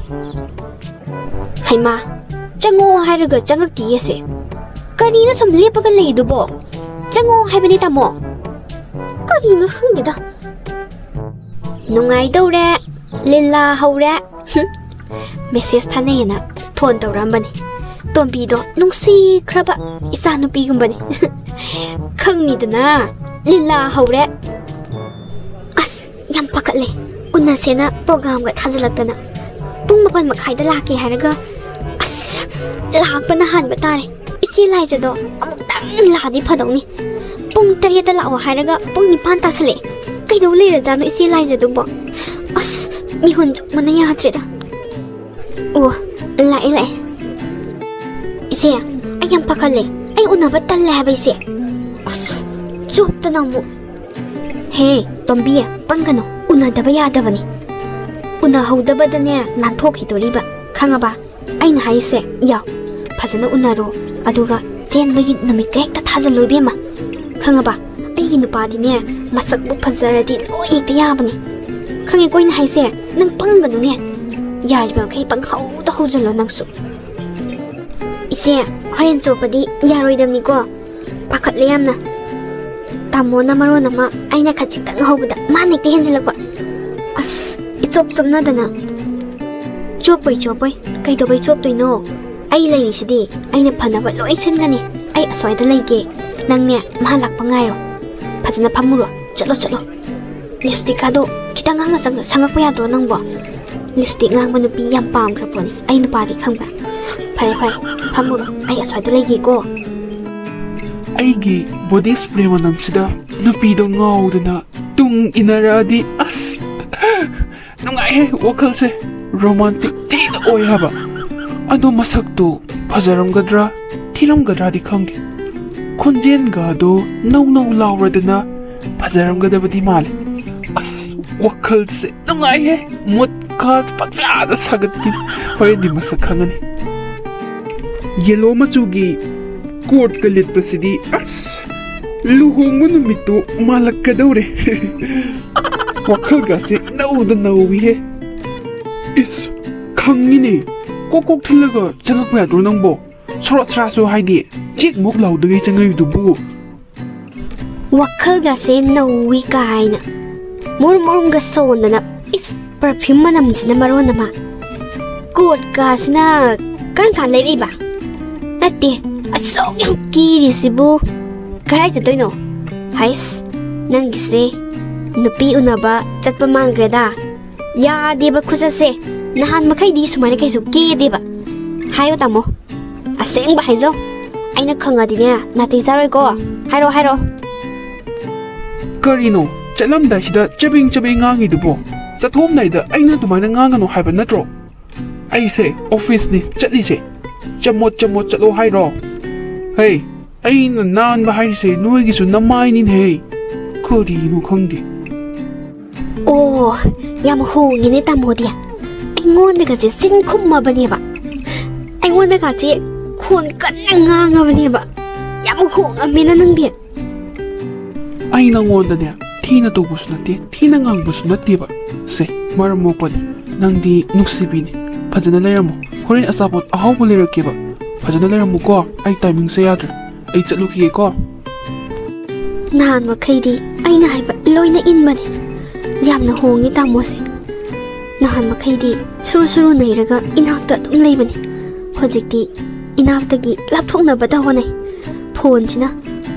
ꯍꯩꯃꯥ, ꯆꯪꯉꯣ ꯍꯥꯏꯔꯒ ꯆꯪꯉꯛꯇꯤꯌꯦꯁꯦ꯫ ꯀꯔꯤꯅꯣ ꯁꯨꯝ ꯂꯦꯞꯄꯒ ꯂꯩꯗꯨꯕꯣ? ꯆꯪꯉꯣ ꯍꯥꯏꯕꯅꯤ ꯇꯥꯃꯣ꯫ ꯀꯔꯤꯅꯣ ꯈꯪꯗꯦꯗ꯫ ꯅꯨꯡꯉꯥꯏꯗꯧꯔꯦ, ꯂꯤꯂꯥ ꯍꯧꯔꯦ꯫ ꯍꯨꯝ, ꯃꯦꯁꯦꯖ ꯊꯥꯅꯩꯌꯦꯅ ꯐꯣꯟ ꯇꯧꯔꯛꯑꯝꯕꯅꯤ꯫ ꯇꯣꯝꯕꯤꯗꯣ ꯅꯨꯡꯁꯤꯈ꯭ꯔꯕ ꯏꯆꯥꯅꯨꯄꯤꯒꯨꯝꯕꯅꯤ꯫ ꯈꯪꯅꯤꯗꯅ, ꯂꯤꯂꯥ ꯍꯧꯔꯦ꯫ ꯑꯁ, ꯌꯥꯝ ꯄꯥꯈꯠꯂꯦ꯫ ꯎꯅꯁꯦꯅ ꯄ꯭ꯔꯣꯒ꯭ꯔꯥꯝꯒ ꯊꯥꯖꯤꯜꯂꯛꯇꯅ꯫ ꯄꯨꯡ ꯃꯥꯄꯟ ꯃꯈꯥꯏꯗ ꯂꯥꯛꯀꯦ ꯍꯥꯏꯔꯒ, ꯑꯁ, ꯂꯥꯛꯄꯅ ꯍꯥꯟꯕ ꯇꯥꯔꯦ꯫ ꯏꯆꯦ ꯂꯥꯏꯖꯗꯣ ꯑꯃꯨꯛꯇꯪ ꯂꯥꯛꯑꯗꯤ ꯐꯗꯧꯅꯤ꯫ ꯄꯨꯡ ꯇꯔꯦꯠꯇ ꯂꯥꯛꯑꯣ ꯍꯥꯏꯔꯒ ꯄꯨꯡ ꯅꯤꯄꯥꯟ ꯇꯥꯁꯜꯂꯛꯑꯦ꯫ ꯀꯩꯗꯧ ꯂꯩꯔꯖꯥꯠꯅꯣ ꯏꯆꯦ ꯂꯥꯏꯖꯗꯨꯕꯣ? ꯑꯁ, ꯃꯤꯍꯨꯟ ꯆꯨꯞꯃꯅ ꯌꯥꯗ꯭ꯔꯦꯗ꯫ ꯑꯣ, ꯂꯥꯛꯑꯦ, ꯂꯥꯛꯑꯦ꯫ ꯁꯦ, ꯑꯩ ꯌꯥꯝ ꯄꯥꯈꯠꯂꯦ꯫ ꯑꯩ ꯎꯅꯕ ꯇꯜꯂꯦ ꯍꯥꯏꯕ ꯑꯩꯁꯦ꯫ ꯑꯁ, ꯆꯣꯞꯇꯅ ꯑꯃꯨꯛ꯫ ꯍꯦ, ꯇꯣꯝꯕꯤ, ꯄꯪꯒꯅꯨ꯫ ꯎꯅꯗꯕ ꯌꯥꯗꯕꯅꯤ꯫ ꯎꯅꯍꯧꯗꯕꯗꯅꯦ ꯅꯥꯟꯊꯣꯛꯈꯤꯗꯣꯔꯤꯕ꯫ ꯈꯪꯉꯕ? ꯑꯩꯅ ꯍꯥꯏꯁꯦ, ꯌꯥꯎ꯫ ꯐꯖꯅ ꯎꯅꯔꯣ꯫ ꯑꯗꯨꯒ ꯆꯦꯟꯕꯒꯤ ꯅꯨꯃꯤꯠꯀ ꯍꯦꯛꯇ ꯊꯥꯖꯜꯂꯣ ꯏꯕꯦꯝꯃ꯫ ꯈꯪꯉꯕ? ꯑꯩꯒꯤ ꯅꯨꯄꯥꯗꯤꯅꯦ, ꯃꯁꯛꯄꯨ ꯐꯖꯔꯗꯤ ꯂꯣꯏ ꯍꯦꯛꯇ ꯌꯥꯕꯅꯤ꯫ ꯈꯪꯉꯦꯀꯣ ꯑꯩꯅ ꯍꯥꯏꯁꯦ? ꯅꯪ ꯄꯪꯒꯅꯨꯅꯦ꯫ ꯌꯥꯔꯤꯕ ꯃꯈꯩ ꯄꯪꯍꯧꯗ ꯍꯧꯖꯜꯂꯣ ꯅꯪꯁꯨ꯫ ꯏꯆꯦ, ꯍꯣꯔꯦꯟ ꯆꯣꯞꯄꯗꯤ ꯌꯥꯔꯣꯏꯗꯕꯅꯤꯀꯣ꯫ ꯄꯥꯈꯠꯂꯦ ꯌꯥꯝꯅ꯫ ꯇꯥꯃꯣꯅ ꯃꯔꯣꯟ ꯑꯃ, ꯑꯩꯅ ꯈꯖꯤꯛꯇꯪ ꯍꯧꯕꯗ ꯃꯥꯅ ꯍꯦꯛꯇ ꯍꯦꯟꯖꯤꯜꯂꯛꯄ꯫ ꯑꯁ, ꯏꯆꯣꯞ ꯆꯣꯞꯅꯗꯅ꯫ ꯆꯣꯞꯄꯣꯏ, ꯆꯣꯞꯄꯣꯏ꯫ ꯀꯩꯗꯧꯕꯩ ꯆꯣꯞꯇꯣꯏꯅꯣ? ꯑꯩ ꯂꯩꯔꯤꯁꯤꯗꯤ꯫ ꯑꯩꯅ ꯐꯅꯕ ꯂꯣꯏ ꯁꯤꯟꯒꯅꯤ꯫ ꯑꯩ ꯑꯁ꯭ꯋꯥꯏꯗ ꯂꯩꯒꯦ꯫ ꯅꯪꯅꯦ, ꯃꯥ ꯂꯥꯛꯄ ꯉꯥꯏꯔꯣ꯫ ꯐꯖꯅ ꯐꯝꯃꯨꯔꯣ꯫ ꯆꯠꯂꯣ, ꯆꯠꯂꯣ꯫ ꯂꯤꯞꯁꯇꯤꯛꯀꯗꯣ ꯈꯤꯇꯪ ꯉꯥꯡꯅ ꯆꯪꯅ ꯁꯪꯉꯛꯄ ꯌꯥꯗ꯭ꯔꯣ ꯅꯪꯕꯣ? ꯂꯤꯞꯁꯇꯤꯛ ꯉꯥꯡꯕ ꯅꯨꯄꯤ ꯌꯥꯝ ꯄꯥꯝꯈ꯭ꯔ ꯄꯣꯠꯅꯤ ꯑꯩ ꯅꯨꯄꯥꯗꯤ, ꯈꯪꯕ꯭ꯔꯥ? ꯐꯔꯦ, ꯐꯔꯦ, ꯐꯝꯃꯨꯔꯣ, ꯑꯩ ꯑꯁ꯭ꯋꯥꯏꯗ ꯂꯩꯒꯦꯀꯣ꯫ ꯑꯩꯒꯤ ꯕꯣꯗꯤ ꯁ꯭ꯄ꯭ꯔꯦ ꯃꯅꯝꯁꯤꯗ ꯅꯨꯄꯤꯗꯣ ꯉꯥꯎꯗꯅ ꯇꯨꯡ ꯏꯟꯅꯔꯛꯑꯗꯤ, ꯑꯁ, ꯅꯨꯡꯉꯥꯏꯍꯦ, ꯋꯥꯈꯜꯁꯦ ꯔꯣꯃꯥꯟꯇꯤꯛ ꯊꯤꯅ ꯑꯣꯏ ꯍꯥꯏꯕ꯫ ꯑꯗꯣ ꯃꯁꯛꯇꯣ ꯐꯖꯔꯝꯒꯗ꯭ꯔꯥ ꯊꯤꯔꯝꯒꯗ꯭ꯔꯥꯗꯤ ꯈꯪꯗꯦ꯫ ꯈꯣꯟꯖꯦꯜꯒꯗꯣ ꯅꯧ ꯅꯧ ꯂꯥꯎꯔꯗꯅ ꯐꯖꯔꯝꯒꯗꯕꯗꯤ ꯃꯥꯜꯂꯤ꯫ ꯑꯁ, ꯋꯥꯈꯜꯁꯦ ꯅꯨꯡꯉꯥꯏꯍꯦ, ꯃꯨꯠꯀ ꯄꯪꯁꯥꯗ ꯁꯥꯒꯠꯄꯤ꯫ ꯍꯣꯔꯦꯟꯗꯤ ꯃꯁꯛ ꯈꯪꯉꯅꯤ꯫ ꯌꯦꯂꯣ ꯃꯆꯨꯒꯤ ꯀꯣꯠꯀ ꯂꯤꯠꯄꯁꯤꯗꯤ, ꯑꯁ, ꯂꯨꯍꯣꯡꯕ ꯅꯨꯃꯤꯠꯇꯣ ꯃꯥꯜꯂꯛꯀꯗꯧꯔꯦ꯫ ꯋꯥꯈꯜꯒꯁꯦ ꯅꯧꯗ ꯅꯧꯏꯍꯦ꯫ ꯏꯁ, ꯈꯪꯉꯤꯅꯦ꯫ ꯀꯣꯛ ꯀꯣꯛ ꯊꯤꯜꯂꯒ ꯆꯪꯉꯛꯄ ꯌꯥꯗ꯭ꯔꯣ ꯅꯪꯕꯣ? ꯁꯣꯔꯣꯠ ꯁꯔꯥꯁꯨ ꯍꯥꯏꯗꯤ, ꯆꯦꯛ ꯃꯨꯛ ꯂꯥꯎꯗꯒꯩ ꯆꯪꯉꯛꯏꯗꯨꯕꯨ꯫ ꯋꯥꯈꯜꯒꯁꯦ ꯅꯧꯏ ꯀꯥꯏꯅ꯫ ꯃꯨꯔꯨꯝ ꯃꯨꯔꯨꯝꯒ ꯁꯣꯟꯗꯅ, ꯏꯁ, ꯄꯔꯐ꯭ꯌꯨꯝ ꯃꯅꯝꯁꯤꯅ ꯃꯔꯣꯟ ꯑꯃ꯫ ꯀꯣꯠꯀꯁꯤꯅ ꯀꯔꯝ ꯀꯥꯟ ꯂꯩꯔꯛꯏꯕ? ꯅꯠꯇꯦ, ꯑꯁꯨꯛ ꯌꯥꯝ ꯀꯦꯔꯤꯁꯤꯕꯨ ꯀꯔꯥꯏ ꯆꯠꯇꯣꯏꯅꯣ? ꯍꯩꯁ, ꯅꯪꯒꯤꯁꯦ ꯅꯨꯄꯤ ꯎꯅꯕ ꯆꯠꯄ ꯃꯥꯟꯈ꯭ꯔꯦꯗ꯫ ꯌꯥꯗꯦꯕ ꯈꯨꯆꯠꯁꯦ꯫ ꯅꯍꯥꯟ ꯃꯈꯩꯗꯤ ꯁꯨꯃꯥꯏꯅ ꯀꯩꯁꯨ ꯀꯦꯗꯦꯕ꯫ ꯍꯥꯏꯌꯣ ꯇꯥꯃꯣ, ꯑꯁꯦꯡꯕ ꯍꯥꯏꯖꯧ꯫ ꯑꯩꯅ ꯈꯪꯉꯗꯤꯅꯦ ꯅꯥꯇꯩ ꯆꯥꯔꯣꯏꯀꯣ꯫ ꯍꯥꯏꯔꯣ, ꯍꯥꯏꯔꯣ꯫ ꯀꯔꯤꯅꯣ ꯆꯠꯂꯝꯗꯥꯏꯁꯤꯗ ꯆꯕꯦꯡ ꯆꯕꯦꯡ ꯉꯥꯡꯉꯤꯗꯨꯕꯣ? ꯆꯠꯊꯣꯛꯑꯝꯗꯥꯏꯗ ꯑꯩꯅ ꯑꯗꯨꯃꯥꯏꯅ ꯉꯥꯡꯒꯅꯨ ꯍꯥꯏꯕ ꯅꯠꯇ꯭ꯔꯣ? ꯑꯩꯁꯦ ꯑꯣꯐꯤꯁꯅꯤ ꯆꯠꯂꯤꯁꯦ꯫ ꯆꯃꯣꯠ ꯆꯃꯣꯠ ꯆꯠꯂꯣ ꯍꯥꯏꯔꯣ? ꯍꯦ, ꯑꯩꯅ ꯅꯥꯟꯕ ꯍꯥꯏꯔꯤꯁꯦ ꯅꯣꯏꯒꯤꯁꯨ ꯅꯃꯥꯏꯅꯤꯅꯦꯍꯦ꯫ ꯀꯔꯤꯅꯣ ꯈꯪꯗꯦ꯫ ꯑꯣ, ꯌꯥꯝ ꯍꯣꯡꯉꯤꯅꯦ ꯇꯥꯃꯣꯗꯤ꯫ ꯑꯩꯉꯣꯟꯗꯒꯁꯦ ꯆꯤꯟ ꯈꯨꯝꯃꯕꯅꯦꯕ꯫ ꯑꯩꯉꯣꯟꯗꯒꯁꯦ ꯈꯣꯟ ꯀꯟꯅ ꯉꯥꯡꯉꯕꯅꯦꯕ꯫ ꯌꯥꯝ ꯍꯣꯡꯉꯝꯃꯦꯅ ꯅꯪꯗꯤ꯫ ꯑꯩ ꯅꯉꯣꯟꯗꯅꯦ ꯊꯤꯅ ꯇꯧꯕꯁꯨ ꯅꯠꯇꯦ, ꯊꯤꯅ ꯉꯥꯡꯕꯁꯨ ꯅꯠꯇꯦꯕ꯫ ꯁꯦ, ꯃꯔꯝ ꯃꯣꯛꯄꯅꯤ꯫ ꯅꯪꯗꯤ ꯅꯨꯡꯁꯤꯕꯤꯅꯤ꯫ ꯐꯖꯅ ꯂꯩꯔꯝꯃꯣ꯫ ꯍꯣꯔꯦꯟ ꯑꯆꯥꯄꯣꯠ ꯑꯍꯥꯎꯕ ꯂꯩꯔꯛꯀꯦꯕ꯫ ꯐꯖꯅ ꯂꯩꯔꯝꯃꯨꯀꯣ꯫ ꯑꯩ ꯇꯥꯏꯃꯤꯡꯁꯦ ꯌꯥꯗ꯭ꯔꯦ꯫ ꯑꯩ ꯆꯠꯂꯨꯈꯤꯒꯦꯀꯣ꯫ ꯅꯍꯥꯟ ꯃꯈꯩꯗꯤ ꯑꯩꯅ ꯍꯥꯏꯕ ꯂꯣꯏꯅ ꯏꯟꯕꯅꯦ꯫ ꯌꯥꯝꯅ ꯍꯣꯡꯉꯦ ꯇꯥꯃꯣꯁꯦ꯫ ꯅꯍꯥꯟ ꯃꯈꯩꯗꯤ ꯁꯨꯔꯨ ꯁꯨꯔꯨ ꯅꯩꯔꯒ ꯏꯅꯥꯛꯇ ꯑꯗꯨꯝ ꯂꯩꯕꯅꯦ꯫ ꯍꯧꯖꯤꯛꯇꯤ ꯏꯅꯥꯛꯇꯒꯤ ꯂꯥꯞꯊꯣꯛꯅꯕꯗ ꯍꯣꯠꯅꯩ꯫ ꯐꯣꯟꯁꯤꯅ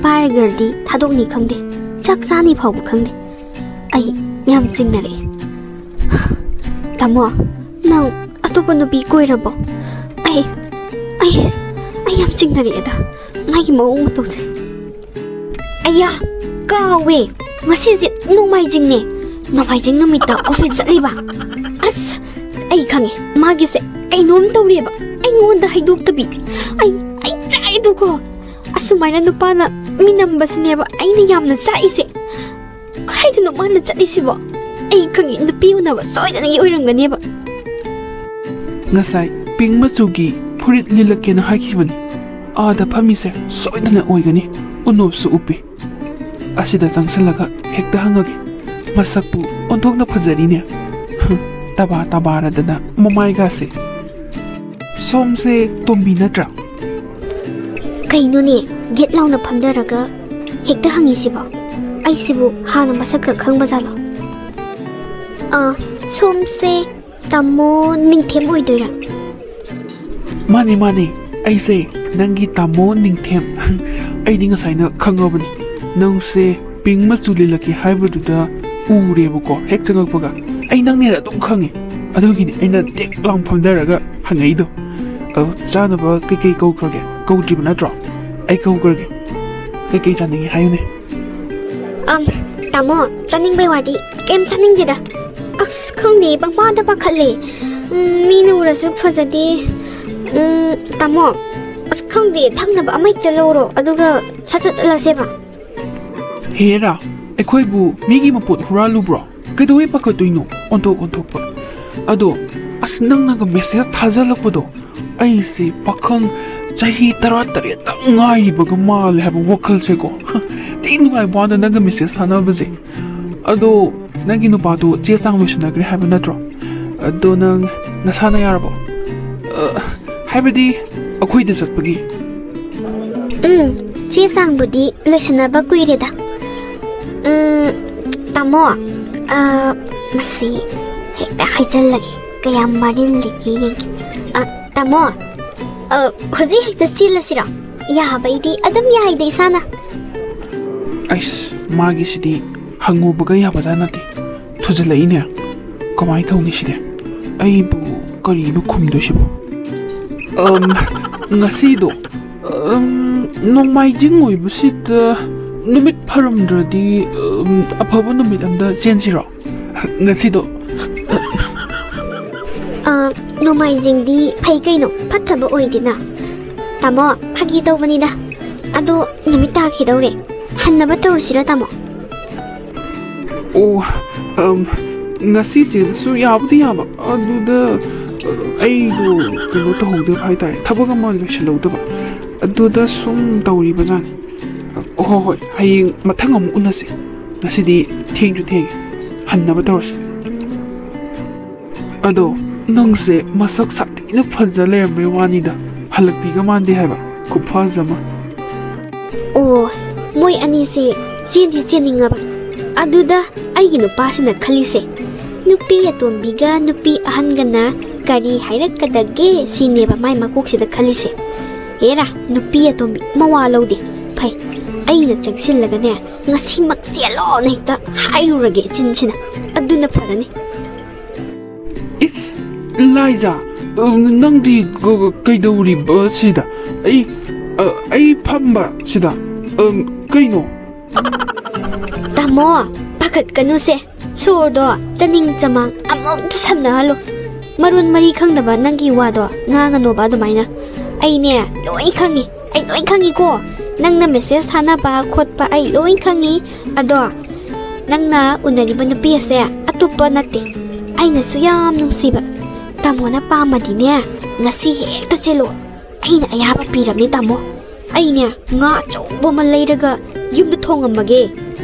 ꯄꯥꯏꯈ꯭ꯔꯗꯤ ꯊꯥꯗꯣꯛꯅꯤ ꯈꯪꯗꯦ, ꯆꯥꯛ ꯆꯥꯅꯤ ꯐꯥꯎꯕ ꯈꯪꯗꯦ꯫ ꯑꯩ ꯌꯥꯝ ꯆꯤꯡꯅꯔꯛꯑꯦ꯫ ꯇꯥꯃꯣ, ꯅꯪ ꯑꯇꯣꯞꯄ ꯅꯨꯄꯤ ꯀꯣꯏꯔꯕꯣ? ꯑꯩ, ꯑꯩ, ꯑꯩ ꯌꯥꯝ ꯆꯤꯡꯅꯔꯛꯑꯦꯗ ꯃꯥꯒꯤ ꯃꯑꯣꯡ ꯃꯇꯧꯁꯦ꯫ ꯑꯌꯥ, ꯀꯥꯎꯋꯦ, ꯉꯁꯤꯁꯦ ꯅꯣꯡꯃꯥꯏꯖꯤꯡꯅꯦ꯫ ꯅꯣꯡꯃꯥꯏꯖꯤꯡ ꯅꯨꯃꯤꯠꯇ ꯑꯣꯐꯤꯁ ꯆꯠꯂꯤꯕ꯫ ꯑꯁ, ꯑꯩ ꯈꯪꯉꯦ, ꯃꯥꯒꯤꯁꯦ ꯀꯩꯅꯣꯝ ꯇꯧꯔꯦꯕ꯫ ꯑꯩꯉꯣꯟꯗ ꯍꯩꯗꯣꯛꯇꯕꯤ꯫ ꯑꯩ, ꯑꯩ ꯆꯥꯛꯑꯦꯗꯀꯣ꯫ ꯑꯁꯨꯃꯥꯏꯅ ꯅꯨꯄꯥꯅ ꯃꯤꯅꯝꯕꯁꯤꯅꯦꯕ ꯑꯩꯅ ꯌꯥꯝꯅ ꯆꯥꯛꯏꯁꯦ꯫ ꯀꯗꯥꯏꯗꯅꯣ ꯃꯥꯅ ꯆꯠꯂꯤꯁꯤꯕꯣ? ꯑꯩ ꯈꯪꯉꯦ, ꯅꯨꯄꯤ ꯎꯅꯕ ꯁꯣꯏꯗꯅꯒꯤ ꯑꯣꯏꯔꯝꯒꯅꯦꯕ꯫ ꯉꯁꯥꯏ ꯄꯤꯡ ꯃꯆꯨꯒꯤ ꯐꯨꯔꯤꯠ ꯂꯤꯠꯂꯛꯀꯦꯅ ꯍꯥꯏꯈꯤꯕꯅꯤ꯫ ꯑꯥꯗ ꯐꯝꯃꯤꯁꯦ ꯁꯣꯏꯗꯅ ꯑꯣꯏꯒꯅꯤ꯫ ꯎꯅꯣꯞꯁꯨ ꯎꯞꯄꯤ꯫ ꯑꯁꯤꯗ ꯆꯪꯁꯤꯜꯂꯒ ꯍꯦꯛꯇ ꯍꯪꯉꯒꯦ꯫ ꯃꯁꯛꯄꯨ ꯑꯣꯟꯊꯣꯛꯅ ꯐꯖꯔꯤꯅꯦ꯫ ꯍꯝ, ꯇꯕꯥ ꯇꯕꯥꯔꯗꯅ ꯃꯃꯥꯏꯒꯥꯁꯦ꯫ ꯁꯣꯝꯁꯦ ꯇꯣꯝꯕꯤ ꯅꯠꯇ꯭ꯔꯥ? ꯀꯩꯅꯣꯅꯦ, ꯒꯦꯠ ꯂꯥꯎꯅ ꯐꯝꯊꯔꯒ ꯍꯦꯛꯇ ꯍꯪꯉꯤꯁꯤꯕꯣ? ꯑꯩꯁꯤꯕꯨ ꯍꯥꯟꯅ ꯃꯁꯛꯀ ꯈꯪꯕ ꯖꯥꯠꯂꯣ? ꯑꯥ, ꯁꯣꯝꯁꯦ ꯇꯥꯃꯣ ꯅꯤꯡꯊꯦꯝ ꯑꯣꯏꯗꯣꯏꯔꯥ? ꯃꯥꯅꯦ, ꯃꯥꯅꯦ, ꯑꯩꯁꯦ ꯅꯪꯒꯤ ꯇꯥꯃꯣ ꯅꯤꯡꯊꯦꯝ꯫ ꯑꯩꯗꯤ ꯉꯁꯥꯏꯅ ꯈꯪꯉꯕꯅꯤ꯫ ꯅꯪꯁꯦ ꯄꯤꯡ ꯃꯆꯨ ꯂꯤꯠꯂꯛꯀꯦ ꯍꯥꯏꯕꯗꯨꯗ ꯎꯔꯦꯕꯀꯣ, ꯍꯦꯛ ꯆꯪꯉꯛꯄꯒ꯫ ꯑꯩ ꯅꯪꯅꯦꯅ ꯑꯗꯨꯝ ꯈꯪꯉꯤ꯫ ꯑꯗꯨꯒꯤꯅꯤ ꯑꯩꯅ ꯇꯦꯛ ꯂꯥꯎ ꯐꯝꯊꯔꯒ ꯍꯪꯉꯛꯏꯗꯣ꯫ ꯑꯗꯣ ꯆꯥꯅꯕ ꯀꯩꯀꯩ ꯀꯧꯈ꯭ꯔꯒꯦ? ꯀꯧꯗ꯭ꯔꯤꯕ ꯅꯠꯇ꯭ꯔꯣ? ꯑꯩ ꯀꯧꯈ꯭ꯔꯒꯦ꯫ ꯀꯩꯀꯩ ꯆꯥꯅꯤꯡꯉꯤ ꯍꯥꯏꯌꯨꯅꯦ? ꯑꯝ, ꯇꯥꯃꯣ, ꯆꯥꯅꯤꯡꯕꯩ ꯋꯥꯗꯤ ꯀꯩꯝ ꯆꯥꯅꯤꯡꯗꯦꯗ꯫ ꯑꯁ, ꯈꯪꯗꯦ, ꯄꯪꯄꯥꯗ ꯄꯥꯈꯠꯂꯦ꯫ ꯎꯝ, ꯃꯤꯅ ꯎꯔꯁꯨ ꯐꯖꯗꯦ꯫ ꯎꯝ, ꯇꯥꯃꯣ, ꯑꯁ, ꯈꯪꯗꯦ, ꯊꯛꯅꯕ ꯑꯃ ꯍꯦꯛꯇ ꯂꯧꯔꯣ, ꯑꯗꯨꯒ ꯁꯠ ꯁꯠ ꯆꯠꯂꯁꯦꯕ꯫ ꯍꯦꯔꯥ, ꯑꯩꯈꯣꯏꯕꯨ ꯃꯤꯒꯤ ꯃꯄꯣꯠ ꯍꯨꯔꯥꯜꯂꯨꯕ꯭ꯔꯣ? ꯀꯩꯗꯧꯕꯩ ꯄꯥꯈꯠꯇꯣꯏꯅꯣ? ꯑꯣꯟꯊꯣꯛ ꯑꯣꯟꯊꯣꯛꯄ꯫ ꯑꯗꯣ, ꯑꯁ, ꯅꯪꯅꯒ ꯃꯦꯁꯦꯖ ꯊꯥꯖꯜꯂꯛꯄꯗꯣ, ꯑꯩꯁꯦ ꯄꯥꯈꯪ ꯆꯍꯤ ꯇꯔꯥꯇꯔꯦꯠꯇ ꯉꯥꯏꯔꯤꯕꯒ ꯃꯥꯜꯂꯦ ꯍꯥꯏꯕ ꯋꯥꯈꯜꯁꯦꯀꯣ꯫ ꯊꯤ ꯅꯨꯡꯉꯥꯏꯕ ꯋꯥꯅ ꯅꯪꯒ ꯃꯦꯁꯦꯖ ꯊꯥꯅꯕꯁꯦ꯫ ꯑꯗꯣ, ꯅꯪꯒꯤ ꯅꯨꯄꯥꯗꯣ ꯆꯦ ꯆꯥꯡ ꯂꯣꯏꯁꯤꯟꯅꯈ꯭ꯔꯦ ꯍꯥꯏꯕ ꯅꯠꯇ꯭ꯔꯣ? ꯑꯗꯣ ꯅꯪ ꯅꯁꯥꯅ ꯌꯥꯔꯕꯣ? ꯑ, ꯍꯥꯏꯕꯗꯤ ꯑꯩꯈꯣꯏꯗ ꯆꯠꯄꯒꯤ꯫ ꯎꯝ, ꯆꯦ ꯆꯥꯡꯕꯨꯗꯤ ꯂꯣꯏꯁꯤꯟꯅꯕ ꯀꯨꯏꯔꯦꯗ꯫ ꯎꯝ, ꯇꯥꯃꯣ, ꯑ, ꯃꯁꯤ ꯍꯦꯛꯇ ꯍꯥꯏꯖꯜꯂꯒꯦ, ꯀꯌꯥꯝ ꯃꯔꯤꯜꯂꯤꯒꯦ ꯌꯦꯡꯒꯦ꯫ ꯑ, ꯇꯥꯃꯣ, ꯑ, ꯍꯧꯖꯤꯛ ꯍꯦꯛꯇ ꯆꯦꯜꯂꯁꯤꯔꯣ? ꯌꯥꯕꯩꯗꯤ ꯑꯗꯨꯝ ꯌꯥꯏꯗ ꯏꯁꯥꯅ꯫ ꯑꯩꯁ, ꯃꯥꯒꯤꯁꯤꯗꯤ ꯍꯪꯉꯨꯕꯒ ꯌꯥꯕꯖꯥꯠ ꯅꯠꯇꯦ꯫ ꯊꯨꯖꯜꯂꯛꯏꯅꯦ꯫ ꯀꯃꯥꯏ ꯇꯧꯅꯤ ꯁꯤꯗꯤ? ꯑꯩꯕꯨ ꯀꯔꯤꯅꯣ ꯈꯨꯝꯗꯣꯏꯁꯤꯕꯣ? ꯑꯝ, ꯉꯁꯤꯗꯣ, ꯑꯝ, ꯅꯣꯡꯃꯥꯏꯖꯤꯡ ꯑꯣꯏꯕꯁꯤꯗ ꯅꯨꯃꯤꯠ ꯐꯔꯝꯗ꯭ꯔꯗꯤ, ꯑꯝ, ꯑꯐꯕ ꯅꯨꯃꯤꯠ ꯑꯝꯗ ꯆꯦꯟꯁꯤꯔꯣ? ꯉꯁꯤꯗꯣ꯫ ꯑ, ꯅꯣꯡꯃꯥꯏꯖꯤꯡꯗꯤ ꯐꯩ ꯀꯩꯅꯣ, ꯐꯠꯇꯕ ꯑꯣꯏꯗꯦꯅ꯫ ꯇꯥꯃꯣ, ꯐꯥꯒꯤ ꯇꯧꯕꯅꯤꯗ꯫ ꯑꯗꯣ ꯅꯨꯃꯤꯠ ꯇꯥꯈꯤꯗꯧꯔꯦ꯫ ꯍꯟꯅꯕ ꯇꯧꯔꯁꯤꯔ, ꯇꯥꯃꯣ? ꯑꯣ, ꯑꯝ, ꯉꯁꯤꯁꯤꯁꯨ ꯌꯥꯕꯨꯗꯤ ꯌꯥꯕ꯫ ꯑꯗꯨꯗ, ꯑ, ꯑꯩꯗꯣ ꯀꯩꯅꯣ ꯇꯧꯍꯧꯗꯕ ꯍꯥꯏꯇꯥꯔꯦ, ꯊꯕꯛ ꯑꯃ ꯂꯣꯏꯁꯤꯜꯍꯧꯗꯕ꯫ ꯑꯗꯨꯗ ꯁꯨꯝ ꯇꯧꯔꯤꯕꯖꯥꯠꯅꯤ꯫ ꯍꯣꯏ, ꯍꯣꯏ, ꯍꯌꯦꯡ ꯃꯊꯪ ꯑꯃꯨꯛ ꯎꯅꯁꯤ꯫ ꯉꯁꯤꯗꯤ ꯊꯦꯡꯁꯨ ꯊꯦꯡꯉꯦ, ꯍꯟꯅꯕ ꯇꯧꯔꯁꯤ꯫ ꯑꯗꯣ ꯅꯪꯁꯦ ꯃꯁꯛ ꯁꯥꯊꯤꯅ ꯐꯖ ꯂꯩꯔꯝꯕꯩ ꯋꯥꯅꯤꯗ, ꯍꯜꯂꯛꯄꯤꯒ ꯃꯥꯟꯗꯦ ꯍꯥꯏꯕ, ꯈꯨꯐꯖ ꯑꯃ꯫ ꯑꯣ, ꯃꯣꯏ ꯑꯅꯤꯁꯦ ꯆꯦꯟꯗꯤ ꯆꯦꯟꯅꯤꯡꯉꯕ꯫ ꯑꯗꯨꯗ ꯑꯩꯒꯤ ꯅꯨꯄꯥꯁꯤꯅ ꯈꯜꯂꯤꯁꯦ, ꯅꯨꯄꯤ ꯑꯇꯣꯝꯕꯤꯒ ꯅꯨꯄꯤ ꯑꯍꯟꯒꯅ ꯀꯔꯤ ꯍꯥꯏꯔꯛꯀꯗꯒꯦ ꯁꯤꯅꯦꯕ ꯃꯥꯏ ꯃꯀꯣꯛꯁꯤꯗ ꯈꯜꯂꯤꯁꯦ꯫ ꯍꯦꯔꯥ, ꯅꯨꯄꯤ ꯑꯇꯣꯝꯕꯤ ꯃꯋꯥ ꯂꯧꯗꯦ꯫ ꯐꯩ, ꯑꯩꯅ ꯆꯪꯁꯤꯜꯂꯒꯅꯦ, ꯉꯁꯤꯃꯛ ꯆꯦꯜꯂꯣꯅ ꯍꯦꯛꯇ ꯍꯥꯏꯔꯨꯔꯒꯦ ꯏꯆꯤꯟꯁꯤꯅ꯫ ꯑꯗꯨꯅ ꯐꯔꯅꯤ꯫ ꯏꯁ, ꯂꯥꯏꯖꯥ, ꯑ, ꯅꯪꯗꯤ ꯀ-, ꯀ-, ꯀꯩꯗꯧꯔꯤꯕ ꯁꯤꯗ? ꯑꯩ, ꯑ, ꯑꯩ ꯐꯝꯕ ꯁꯤꯗ, ꯑꯝ, ꯀꯩꯅꯣ? ꯇꯥꯃꯣ, ꯄꯥꯈꯠꯀꯅꯨꯁꯦ꯫ ꯁꯣꯔꯗꯣ ꯆꯅꯤꯡ ꯆꯃꯥꯡ ꯑꯃꯨꯛꯇ ꯁꯝꯅꯍꯜꯂꯨ꯫ ꯃꯔꯣꯟ ꯃꯔꯤ ꯈꯪꯗꯕ ꯅꯪꯒꯤ ꯋꯥꯗꯣ ꯉꯥꯡꯒꯅꯣꯕ ꯑꯗꯨꯃꯥꯏꯅ꯫ ꯑꯩꯅꯦ, ꯂꯣꯏ ꯈꯪꯉꯤ꯫ ꯑꯩ ꯂꯣꯏ ꯈꯪꯉꯤꯀꯣ꯫ ꯅꯪꯅ ꯃꯦꯁꯦꯖ ꯊꯥꯅꯕ ꯈꯣꯠꯄ ꯑꯩ ꯂꯣꯏ ꯈꯪꯉꯤ꯫ ꯑꯗꯣ ꯅꯪꯅ ꯎꯅꯔꯤꯕ ꯅꯨꯄꯤ ꯑꯁꯦ ꯑꯇꯣꯞꯄ ꯅꯠꯇꯦ, ꯑꯩꯅꯁꯨ ꯌꯥꯝ ꯅꯨꯡꯁꯤꯕ ꯇꯥꯃꯣꯅ ꯄꯥꯝꯃꯗꯤꯅꯦ, ꯉꯁꯤ ꯍꯦꯛꯇ ꯆꯦꯜꯂꯣ꯫ ꯑꯩꯅ ꯑꯌꯥꯕ ꯄꯤꯔꯕꯅꯤ ꯇꯥꯃꯣ꯫ ꯑꯩꯅꯦ, ꯉꯥ ꯑꯆꯧꯕ ꯑꯃ ꯂꯩꯔꯒ ꯌꯨꯝꯗ ꯊꯣꯡꯉꯝꯃꯒꯦ꯫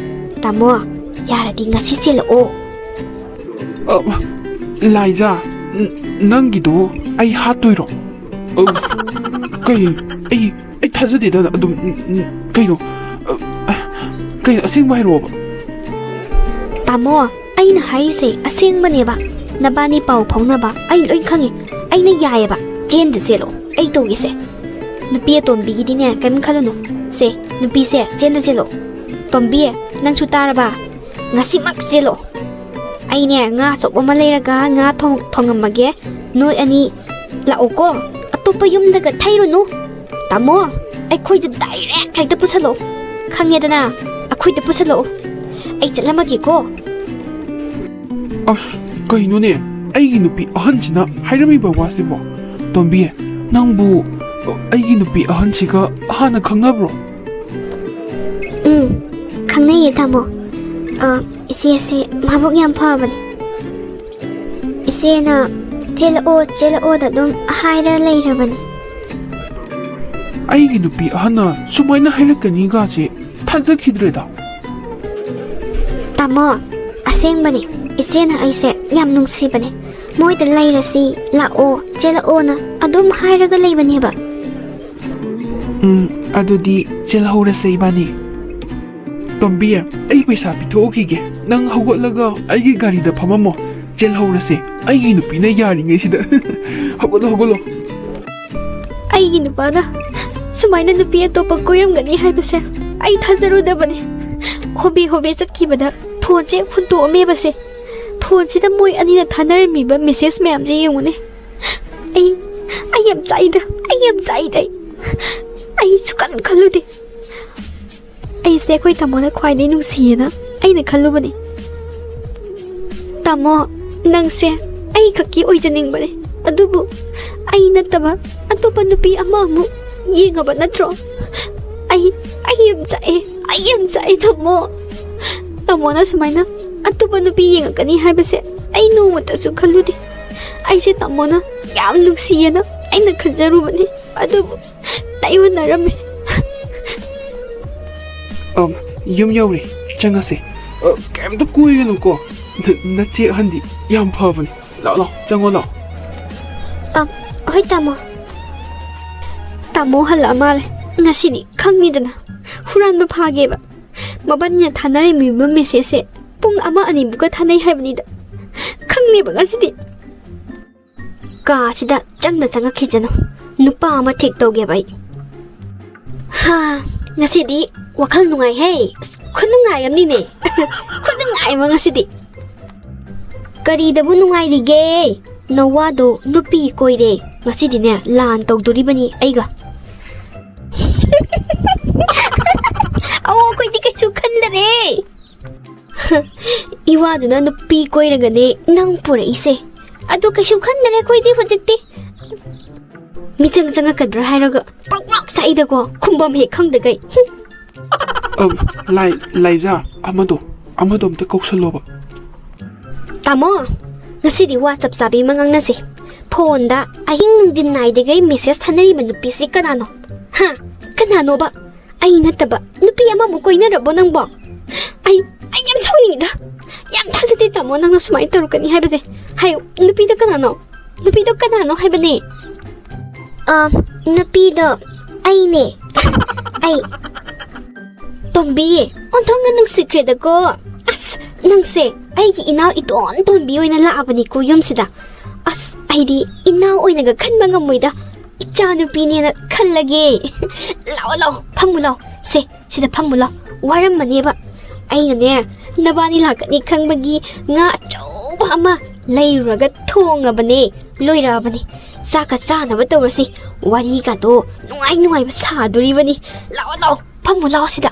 ꯇꯥꯃꯣ, ꯌꯥꯔꯗꯤ ꯉꯁꯤ ꯆꯦꯜꯂꯛꯑꯣ꯫ ꯑ, ꯂꯥꯏꯖꯥ, ꯅ-, ꯅꯪꯒꯤꯗꯣ ꯑꯩ ꯍꯥꯠꯇꯣꯏꯔꯣ? ꯑ, ꯀꯩ, ꯑꯩ, ꯑꯩ ꯊꯥꯖꯗꯦꯗ ꯑꯗꯨꯝ, ꯎꯝ, ꯎꯝ, ꯀꯩꯅꯣ? ꯑ, ꯀꯩꯅꯣ, ꯑꯁꯦꯡꯕ ꯍꯥꯏꯔꯛꯑꯣꯕ꯫ ꯇꯥꯃꯣ, ꯑꯩꯅ ꯍꯥꯏꯔꯤꯁꯦ ꯑꯁꯦꯡꯕꯅꯦꯕ꯫ ꯅꯕꯥꯅꯤ ꯄꯥꯎ ꯐꯥꯎꯅꯕ ꯑꯩ ꯂꯣꯏ ꯈꯪꯉꯦ꯫ ꯑꯩꯅ ꯌꯥꯏꯌꯦꯕ꯫ ꯆꯦꯟꯗ ꯆꯦꯜꯂꯣ꯫ ꯑꯩ ꯇꯧꯒꯦꯁꯦ꯫ ꯅꯨꯄꯤ ꯑꯇꯣꯝꯕꯤꯒꯤꯗꯤꯅꯦ ꯀꯔꯤꯝ ꯈꯜꯂꯨꯅꯨ꯫ ꯁꯦ, ꯅꯨꯄꯤꯁꯦ ꯆꯦꯟꯗ ꯆꯦꯜꯂꯣ꯫ ꯇꯣꯝꯕꯤ, ꯅꯪꯁꯨ ꯇꯥꯔꯕ? ꯉꯁꯤꯃꯛ ꯆꯦꯜꯂꯣ꯫ ꯑꯩꯅꯦ ꯉꯥ ꯑꯆꯧꯕ ꯑꯃ ꯂꯩꯔꯒ ꯉꯥ ꯊꯣꯡ-, ꯊꯣꯡꯉꯝꯃꯒꯦ꯫ ꯅꯣꯏ ꯑꯅꯤ ꯂꯥꯛꯑꯣꯀꯣ꯫ ꯑꯇꯣꯞꯄ ꯌꯨꯝꯗꯒ ꯊꯩꯔꯨꯅꯨ꯫ ꯇꯥꯃꯣ, ꯑꯩꯈꯣꯏꯗ ꯗꯥꯏꯔꯦꯛ ꯍꯦꯛꯇ ꯄꯨꯁꯜꯂꯛꯑꯣ꯫ ꯈꯪꯉꯦꯗꯅ? ꯑꯩꯈꯣꯏꯗ ꯄꯨꯁꯜꯂꯛꯑꯣ꯫ ꯑꯩ ꯆꯠꯂꯝꯃꯒꯦꯀꯣ꯫ ꯑꯁ, ꯀꯩꯅꯣꯅꯦ? ꯑꯩꯒꯤ ꯅꯨꯄꯤ ꯑꯍꯟꯁꯤꯅ ꯍꯥꯏꯔꯝꯃꯤꯕ ꯋꯥꯁꯤꯕꯣ? ꯇꯣꯝꯕꯤ, ꯅꯪꯕꯨ ꯑꯩꯒꯤ ꯅꯨꯄꯤ ꯑꯍꯟꯁꯤꯒ ꯍꯥꯟꯅ ꯈꯪꯅꯕ꯭ꯔꯣ? ꯎꯝ, ꯈꯪꯅꯩꯌꯦ, ꯇꯥꯃꯣ꯫ ꯑ, ꯏꯆꯦꯁꯦ ꯃꯕꯨꯛ ꯌꯥꯝ ꯐꯕꯅꯦ꯫ ꯏꯆꯦꯅ "ꯆꯦꯜꯂꯛꯑꯣ, ꯆꯦꯜꯂꯛꯑꯣꯗ" ꯑꯗꯨꯝ ꯍꯥꯏꯔ ꯂꯩꯔꯕꯅꯦ꯫ ꯑꯩꯒꯤ ꯅꯨꯄꯤ ꯑꯍꯟꯅ ꯁꯨꯃꯥꯏꯅ ꯍꯥꯏꯔꯛꯀꯅꯤꯒꯁꯦ ꯊꯥꯖꯈꯤꯗ꯭ꯔꯦꯗ꯫ ꯇꯥꯃꯣ, ꯑꯁꯦꯡꯕꯅꯦ, ꯏꯆꯦꯅ ꯑꯩꯁꯦ ꯌꯥꯝ ꯅꯨꯡꯁꯤꯕꯅꯦ꯫ ꯃꯣꯏꯗ ꯂꯩꯔꯁꯤ, ꯂꯥꯛꯑꯣ, ꯆꯦꯜꯂꯛꯑꯣꯅ ꯑꯗꯨꯝ ꯍꯥꯏꯔꯒ ꯂꯩꯕꯅꯦꯕ꯫ ꯎꯝ, ꯑꯗꯨꯗꯤ ꯆꯦꯜꯍꯧꯔꯁꯦ ꯏꯕꯥꯅꯤ꯫ ꯇꯣꯝꯕꯤ, ꯑꯩ ꯄꯩꯁꯥ ꯄꯤꯊꯣꯛꯈꯤꯒꯦ꯫ ꯅꯪ ꯍꯧꯒꯠꯂꯒ ꯑꯩꯒꯤ ꯒꯥꯔꯤꯗ ꯐꯝꯃꯝꯃꯣ꯫ ꯆꯦꯜꯍꯧꯔꯁꯦ꯫ ꯑꯩꯒꯤ ꯅꯨꯄꯤꯅ ꯌꯥꯔꯤꯉꯩꯁꯤꯗ꯫ ꯍꯧꯒꯠꯂꯣ, ꯍꯧꯒꯠꯂꯣ꯫ ꯑꯩꯒꯤ ꯅꯨꯄꯥꯅ ꯁꯨꯃꯥꯏꯅ ꯅꯨꯄꯤ ꯑꯇꯣꯞꯄ ꯀꯣꯏꯔꯝꯒꯅꯤ ꯍꯥꯏꯕꯁꯦ ꯑꯩ ꯊꯥꯖꯔꯨꯗꯕꯅꯦ꯫ ꯍꯣꯕꯦ ꯍꯣꯕꯦ ꯆꯠꯈꯤꯕꯗ ꯐꯣꯟꯁꯦ ꯍꯨꯟꯇꯣꯛꯑꯝꯃꯦꯕꯁꯦ꯫ ꯐꯣꯟꯁꯤꯗ ꯃꯣꯏ ꯑꯅꯤꯅ ꯊꯥꯅꯔꯝꯃꯤꯕ ꯃꯦꯁꯦꯖ ꯃꯌꯥꯝꯁꯦ ꯌꯦꯡꯉꯨꯅꯦ꯫ ꯑꯩ, ꯑꯩ ꯌꯥꯝ ꯆꯥꯛꯏꯗ, ꯑꯩ ꯌꯥꯝ ꯆꯥꯛꯏꯗ, ꯑꯩ, ꯑꯩ ꯁꯨꯛꯈꯟ ꯈꯜꯂꯨꯗꯦ꯫ ꯑꯩꯁꯦ ꯑꯩꯈꯣꯏ ꯇꯥꯃꯣꯅ ꯈ꯭ꯋꯥꯏꯗꯒꯤ ꯅꯨꯡꯁꯤꯌꯦꯅ ꯑꯩꯅ ꯈꯜꯂꯨꯕꯅꯦ꯫ ꯇꯥꯃꯣ, ꯅꯪꯁꯦ ꯑꯩ ꯈꯛꯀꯤ ꯑꯣꯏꯖꯅꯤꯡꯕꯅꯦ꯫ ꯑꯗꯨꯕꯨ ꯑꯩ ꯅꯠꯇꯕ ꯑꯇꯣꯞꯄ ꯅꯨꯄꯤ ꯑꯃ ꯑꯃꯨꯛ ꯌꯦꯡꯉꯕ ꯅꯠꯇ꯭ꯔꯣ? ꯑꯩ, ꯑꯩ ꯌꯥꯝ ꯆꯥꯛꯑꯦ, ꯑꯩ ꯌꯥꯝ ꯆꯥꯛꯑꯦ, ꯇꯥꯃꯣ꯫ ꯇꯥꯃꯣꯅ ꯁꯨꯃꯥꯏꯅ ꯑꯇꯣꯞꯄ ꯅꯨꯄꯤ ꯌꯦꯡꯉꯛꯀꯅꯤ ꯍꯥꯏꯕꯁꯦ ꯑꯩ ꯅꯣꯡꯃꯇꯁꯨ ꯈꯜꯂꯨꯗꯦ꯫ ꯑꯩꯁꯦ ꯇꯥꯃꯣꯅ ꯌꯥꯝ ꯅꯨꯡꯁꯤꯌꯦꯅ ꯑꯩꯅ ꯈꯟꯖꯔꯨꯕꯅꯦ, ꯑꯗꯨꯕꯨ ꯇꯥꯏꯑꯣꯟꯅꯔꯝꯃꯦ꯫ ꯑꯝ, ꯌꯨꯝ ꯌꯧꯔꯦ, ꯆꯪꯉꯁꯦ꯫ ꯑ, ꯀꯩꯝꯇ ꯀꯣꯏꯒꯅꯨꯀꯣ꯫ ꯅ-, ꯅꯆꯦ ꯑꯍꯟꯗꯤ ꯌꯥꯝ ꯐꯕꯅꯤ꯫ ꯂꯥꯛꯑꯣ, ꯂꯥꯛꯑꯣ, ꯆꯪꯉꯣ, ꯂꯥꯛꯑꯣ꯫ ꯑ, ꯍꯣꯏ, ꯇꯥꯃꯣ꯫ ꯇꯥꯃꯣ ꯍꯜꯂꯛꯑ ꯃꯥꯜꯂꯦ꯫ ꯉꯁꯤꯗꯤ ꯈꯪꯅꯤꯗꯅ ꯍꯨꯔꯥꯟꯕ ꯐꯥꯒꯦꯕ꯫ ꯃꯕꯥꯅꯤꯅ ꯊꯥꯅꯔꯝꯃꯤꯕ ꯃꯦꯁꯦꯖꯁꯦ ꯄꯨꯡ ꯑꯃ ꯑꯅꯤꯕꯨꯛꯀ ꯊꯥꯅꯩ ꯍꯥꯏꯕꯅꯤꯗ꯫ ꯈꯪꯅꯦꯕ ꯉꯁꯤꯗꯤ꯫ ꯀꯥꯁꯤꯗ ꯆꯪꯅ ꯆꯪꯉꯛꯈꯤꯁꯅꯨ꯫ ꯅꯨꯄꯥ ꯑꯃ ꯊꯦꯛ ꯇꯧꯒꯦꯕ ꯑꯩ꯫ ꯍꯥ, ꯉꯁꯤꯗꯤ ꯋꯥꯈꯜ ꯅꯨꯡꯉꯥꯏꯍꯦ꯫ ꯑꯁ, ꯈꯨꯅꯨꯡꯉꯥꯏ ꯑꯃꯅꯤꯅꯦ꯫ ꯈꯨꯅꯨꯡꯉꯥꯏ ꯑꯃ ꯉꯁꯤꯗꯤ꯫ ꯀꯔꯤꯗꯕꯨ ꯅꯨꯡꯉꯥꯏꯔꯤꯒꯦ? ꯅꯋꯥꯗꯣ ꯅꯨꯄꯤ ꯀꯣꯏꯔꯦ꯫ ꯉꯁꯤꯗꯤꯅꯦ ꯂꯥꯟ ꯇꯧꯗꯣꯔꯤꯕꯅꯤ ꯑꯩꯒ꯫ ꯑꯣ, ꯑꯩꯈꯣꯏꯗꯤ ꯀꯩꯁꯨ ꯈꯟꯗꯔꯦ꯫ ꯏꯋꯥꯗꯨꯅ ꯅꯨꯄꯤ ꯀꯣꯏꯔꯒꯅꯦ ꯅꯪ ꯄꯨꯔꯛꯏꯁꯦ꯫ ꯑꯗꯨ ꯀꯩꯁꯨ ꯈꯟꯗꯔꯦ ꯑꯩꯈꯣꯏꯗꯤ ꯍꯧꯖꯤꯛꯇꯤ꯫ ꯃꯤꯆꯪ ꯆꯪꯉꯛꯀꯗ꯭ꯔꯥ ꯍꯥꯏꯔꯒ ꯄ꯭ꯔꯣꯛ ꯄ꯭ꯔꯣꯛ ꯆꯥꯛꯏꯗꯀꯣ, ꯈꯨꯝꯕꯝ ꯍꯦꯛ ꯈꯪꯗꯒꯩ꯫ ꯍꯨꯝ꯫ ꯑꯝ, ꯂꯥꯏ-, ꯂꯥꯏꯖꯥ, ꯑꯃꯗꯣ, ꯑꯃꯗꯣ ꯑꯝꯇ ꯀꯧꯁꯜꯂꯣꯕ꯫ ꯇꯥꯃꯣ, ꯉꯁꯤꯗꯤ ꯋꯥ ꯆꯞ ꯆꯥꯕꯤ ꯑꯃ ꯉꯥꯡꯅꯁꯦ꯫ ꯐꯣꯟꯗ ꯑꯍꯤꯡ ꯅꯨꯡꯊꯤꯟ ꯅꯥꯏꯗꯒꯩ ꯃꯦꯁꯦꯖ ꯊꯥꯅꯔꯤꯕ ꯅꯨꯄꯤꯁꯤ ꯀꯅꯥꯅꯣ? ꯍꯥ? ꯀꯅꯥꯅꯣꯕ? ꯑꯩ ꯅꯠꯇꯕ ꯅꯨꯄꯤ ꯑꯃꯃꯨꯛ ꯀꯣꯏꯅꯔꯕꯣ ꯅꯪꯕꯣ? ꯑꯩ, ꯑꯩ ꯌꯥꯝ ꯁꯥꯎꯅꯤꯡꯉꯤꯗ꯫ ꯌꯥꯝ ꯊꯥꯖꯗꯦ ꯇꯥꯃꯣ, ꯅꯪꯅ ꯁꯨꯃꯥꯏꯅ ꯇꯧꯔꯛꯀꯅꯤ ꯍꯥꯏꯕꯁꯦ꯫ ꯍꯥꯏꯌꯨ, ꯅꯨꯄꯤꯗꯣ ꯀꯅꯥꯅꯣ? ꯅꯨꯄꯤꯗꯣ ꯀꯅꯥꯅꯣ ꯍꯥꯏꯕꯅꯦ? ꯑ, ꯅꯨꯄꯤꯗꯣ ꯑꯩꯅꯦ꯫ ꯑꯩ꯫ ꯇꯣꯝꯕꯤ, ꯑꯣꯟꯊꯣꯛꯅ ꯅꯨꯡꯁꯤꯈ꯭ꯔꯦꯗꯀꯣ꯫ ꯑꯁ, ꯅꯪꯁꯦ ꯑꯩꯒꯤ ꯏꯅꯥꯎ ꯏꯇꯣꯟ ꯇꯣꯟꯕꯤ ꯑꯣꯏꯅ ꯂꯥꯛꯑꯕꯅꯤꯀꯣ ꯌꯨꯝꯁꯤꯗ꯫ ꯑꯁ, ꯑꯩꯗꯤ ꯏꯅꯥꯎ ꯑꯣꯏꯅꯒ ꯈꯟꯕ ꯉꯝꯃꯣꯏꯗ꯫ ꯏꯆꯥꯅꯨꯄꯤꯅꯦꯅ ꯈꯜꯂꯒꯦ꯫ ꯂꯥꯛꯑꯣ, ꯂꯥꯛꯑꯣ, ꯐꯝꯃꯨ ꯂꯥꯛꯑꯣ꯫ ꯁꯦ, ꯁꯤꯗ ꯐꯝꯃꯨ ꯂꯥꯛꯑꯣ꯫ ꯋꯥꯔꯝꯃꯅꯦꯕ꯫ ꯑꯩꯅꯅꯦ, ꯅꯕꯥꯅꯤ ꯂꯥꯛꯀꯅꯤ ꯈꯪꯕꯒꯤ ꯉꯥ ꯑꯆꯧꯕ ꯑꯃ ꯂꯩꯔꯨꯔꯒ ꯊꯣꯡꯉꯕꯅꯦ꯫ ꯂꯣꯏꯔꯛꯑꯕꯅꯦ꯫ ꯆꯥꯛꯀ ꯆꯥꯅꯕ ꯇꯧꯔꯁꯤ꯫ ꯋꯥꯔꯤꯒꯗꯣ ꯅꯨꯡꯉꯥꯏ ꯅꯨꯡꯉꯥꯏꯕ ꯁꯥꯗꯣꯔꯤꯕꯅꯤ꯫ ꯂꯥꯛꯑꯣ, ꯂꯥꯛꯑꯣ, ꯐꯝꯃꯨ ꯂꯥꯛꯑꯣ ꯁꯤꯗ꯫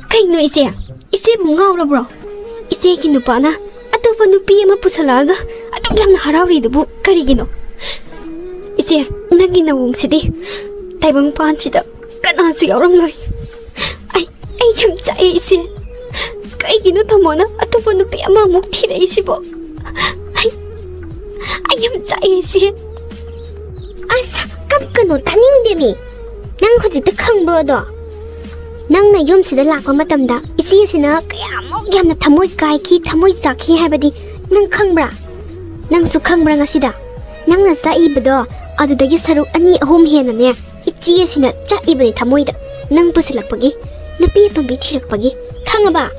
ꯀꯩꯅꯣ ꯏꯆꯦ? ꯏꯆꯦꯕꯨ ꯉꯥꯎꯔꯕ꯭ꯔꯣ? ꯏꯆꯦꯒꯤ ꯅꯨꯄꯥꯅ ꯑꯇꯣꯞꯄ ꯑꯇꯣꯞꯄ ꯅꯨꯄꯤ ꯑꯃ ꯄꯨꯁꯜꯂꯛꯑꯒ ꯑꯗꯨꯛ ꯌꯥꯝꯅ ꯍꯔꯥꯎꯔꯤꯗꯨꯕꯨ ꯀꯔꯤꯒꯤꯅꯣ? ꯏꯆꯦ, ꯅꯪꯒꯤ ꯅꯑꯣꯡꯁꯤꯗꯤ ꯇꯥꯏꯕꯪꯄꯥꯟꯁꯤꯗ ꯀꯅꯥꯁꯨ ꯌꯥꯎꯔꯝꯂꯣꯏ꯫ ꯑꯩ, ꯑꯩ ꯌꯥꯝ ꯆꯥꯛꯑꯦ ꯏꯆꯦ꯫ ꯀꯩꯒꯤꯅꯣ ꯇꯥꯃꯣꯅ ꯑꯇꯣꯞꯄ ꯅꯨꯄꯤ ꯑꯃꯃꯨꯛ ꯊꯤꯔꯛꯏꯁꯤꯕꯣ? ꯑꯩ, ꯑꯩ ꯌꯥꯝ ꯆꯥꯛꯑꯦ ꯏꯆꯦ꯫ ꯑꯁ, ꯀꯞꯀꯅꯨ, ꯇꯥꯅꯤꯡꯗꯦ ꯃꯤ꯫ ꯅꯪ ꯍꯧꯖꯤꯛꯇ ꯈꯪꯕ꯭ꯔꯣ ꯑꯗꯣ? ꯅꯪꯅ ꯌꯨꯝꯁꯤꯗ ꯂꯥꯛꯄ ꯃꯇꯝꯗ ꯏꯆꯦꯁꯤꯅ ꯀꯌꯥꯃꯨꯛ ꯌꯥꯝꯅ ꯊꯃꯣꯏ ꯀꯥꯏꯈꯤ, ꯊꯃꯣꯏ ꯆꯥꯛꯈꯤ ꯍꯥꯏꯕꯗꯤ ꯅꯪ ꯈꯪꯕ꯭ꯔꯥ? ꯅꯪꯁꯨ ꯈꯪꯕ꯭ꯔꯥ ꯉꯁꯤꯗ? ꯅꯪꯅ ꯆꯥꯛꯏꯕꯗꯣ ꯑꯗꯨꯗꯒꯤ ꯁꯔꯨꯛ ꯑꯅꯤ ꯑꯍꯨꯝ ꯍꯦꯟꯅꯅꯦ ꯏꯆꯦꯁꯤꯅ ꯆꯥꯛꯏꯕꯅꯤ ꯊꯃꯣꯏꯗ, ꯅꯪ ꯄꯨꯁꯤꯜꯂꯛꯄꯒꯤ, ꯅꯨꯄꯤ ꯑꯇꯣꯝꯕꯤ ꯊꯤꯔꯛꯄꯒꯤ꯫ ꯈꯪꯉꯕ?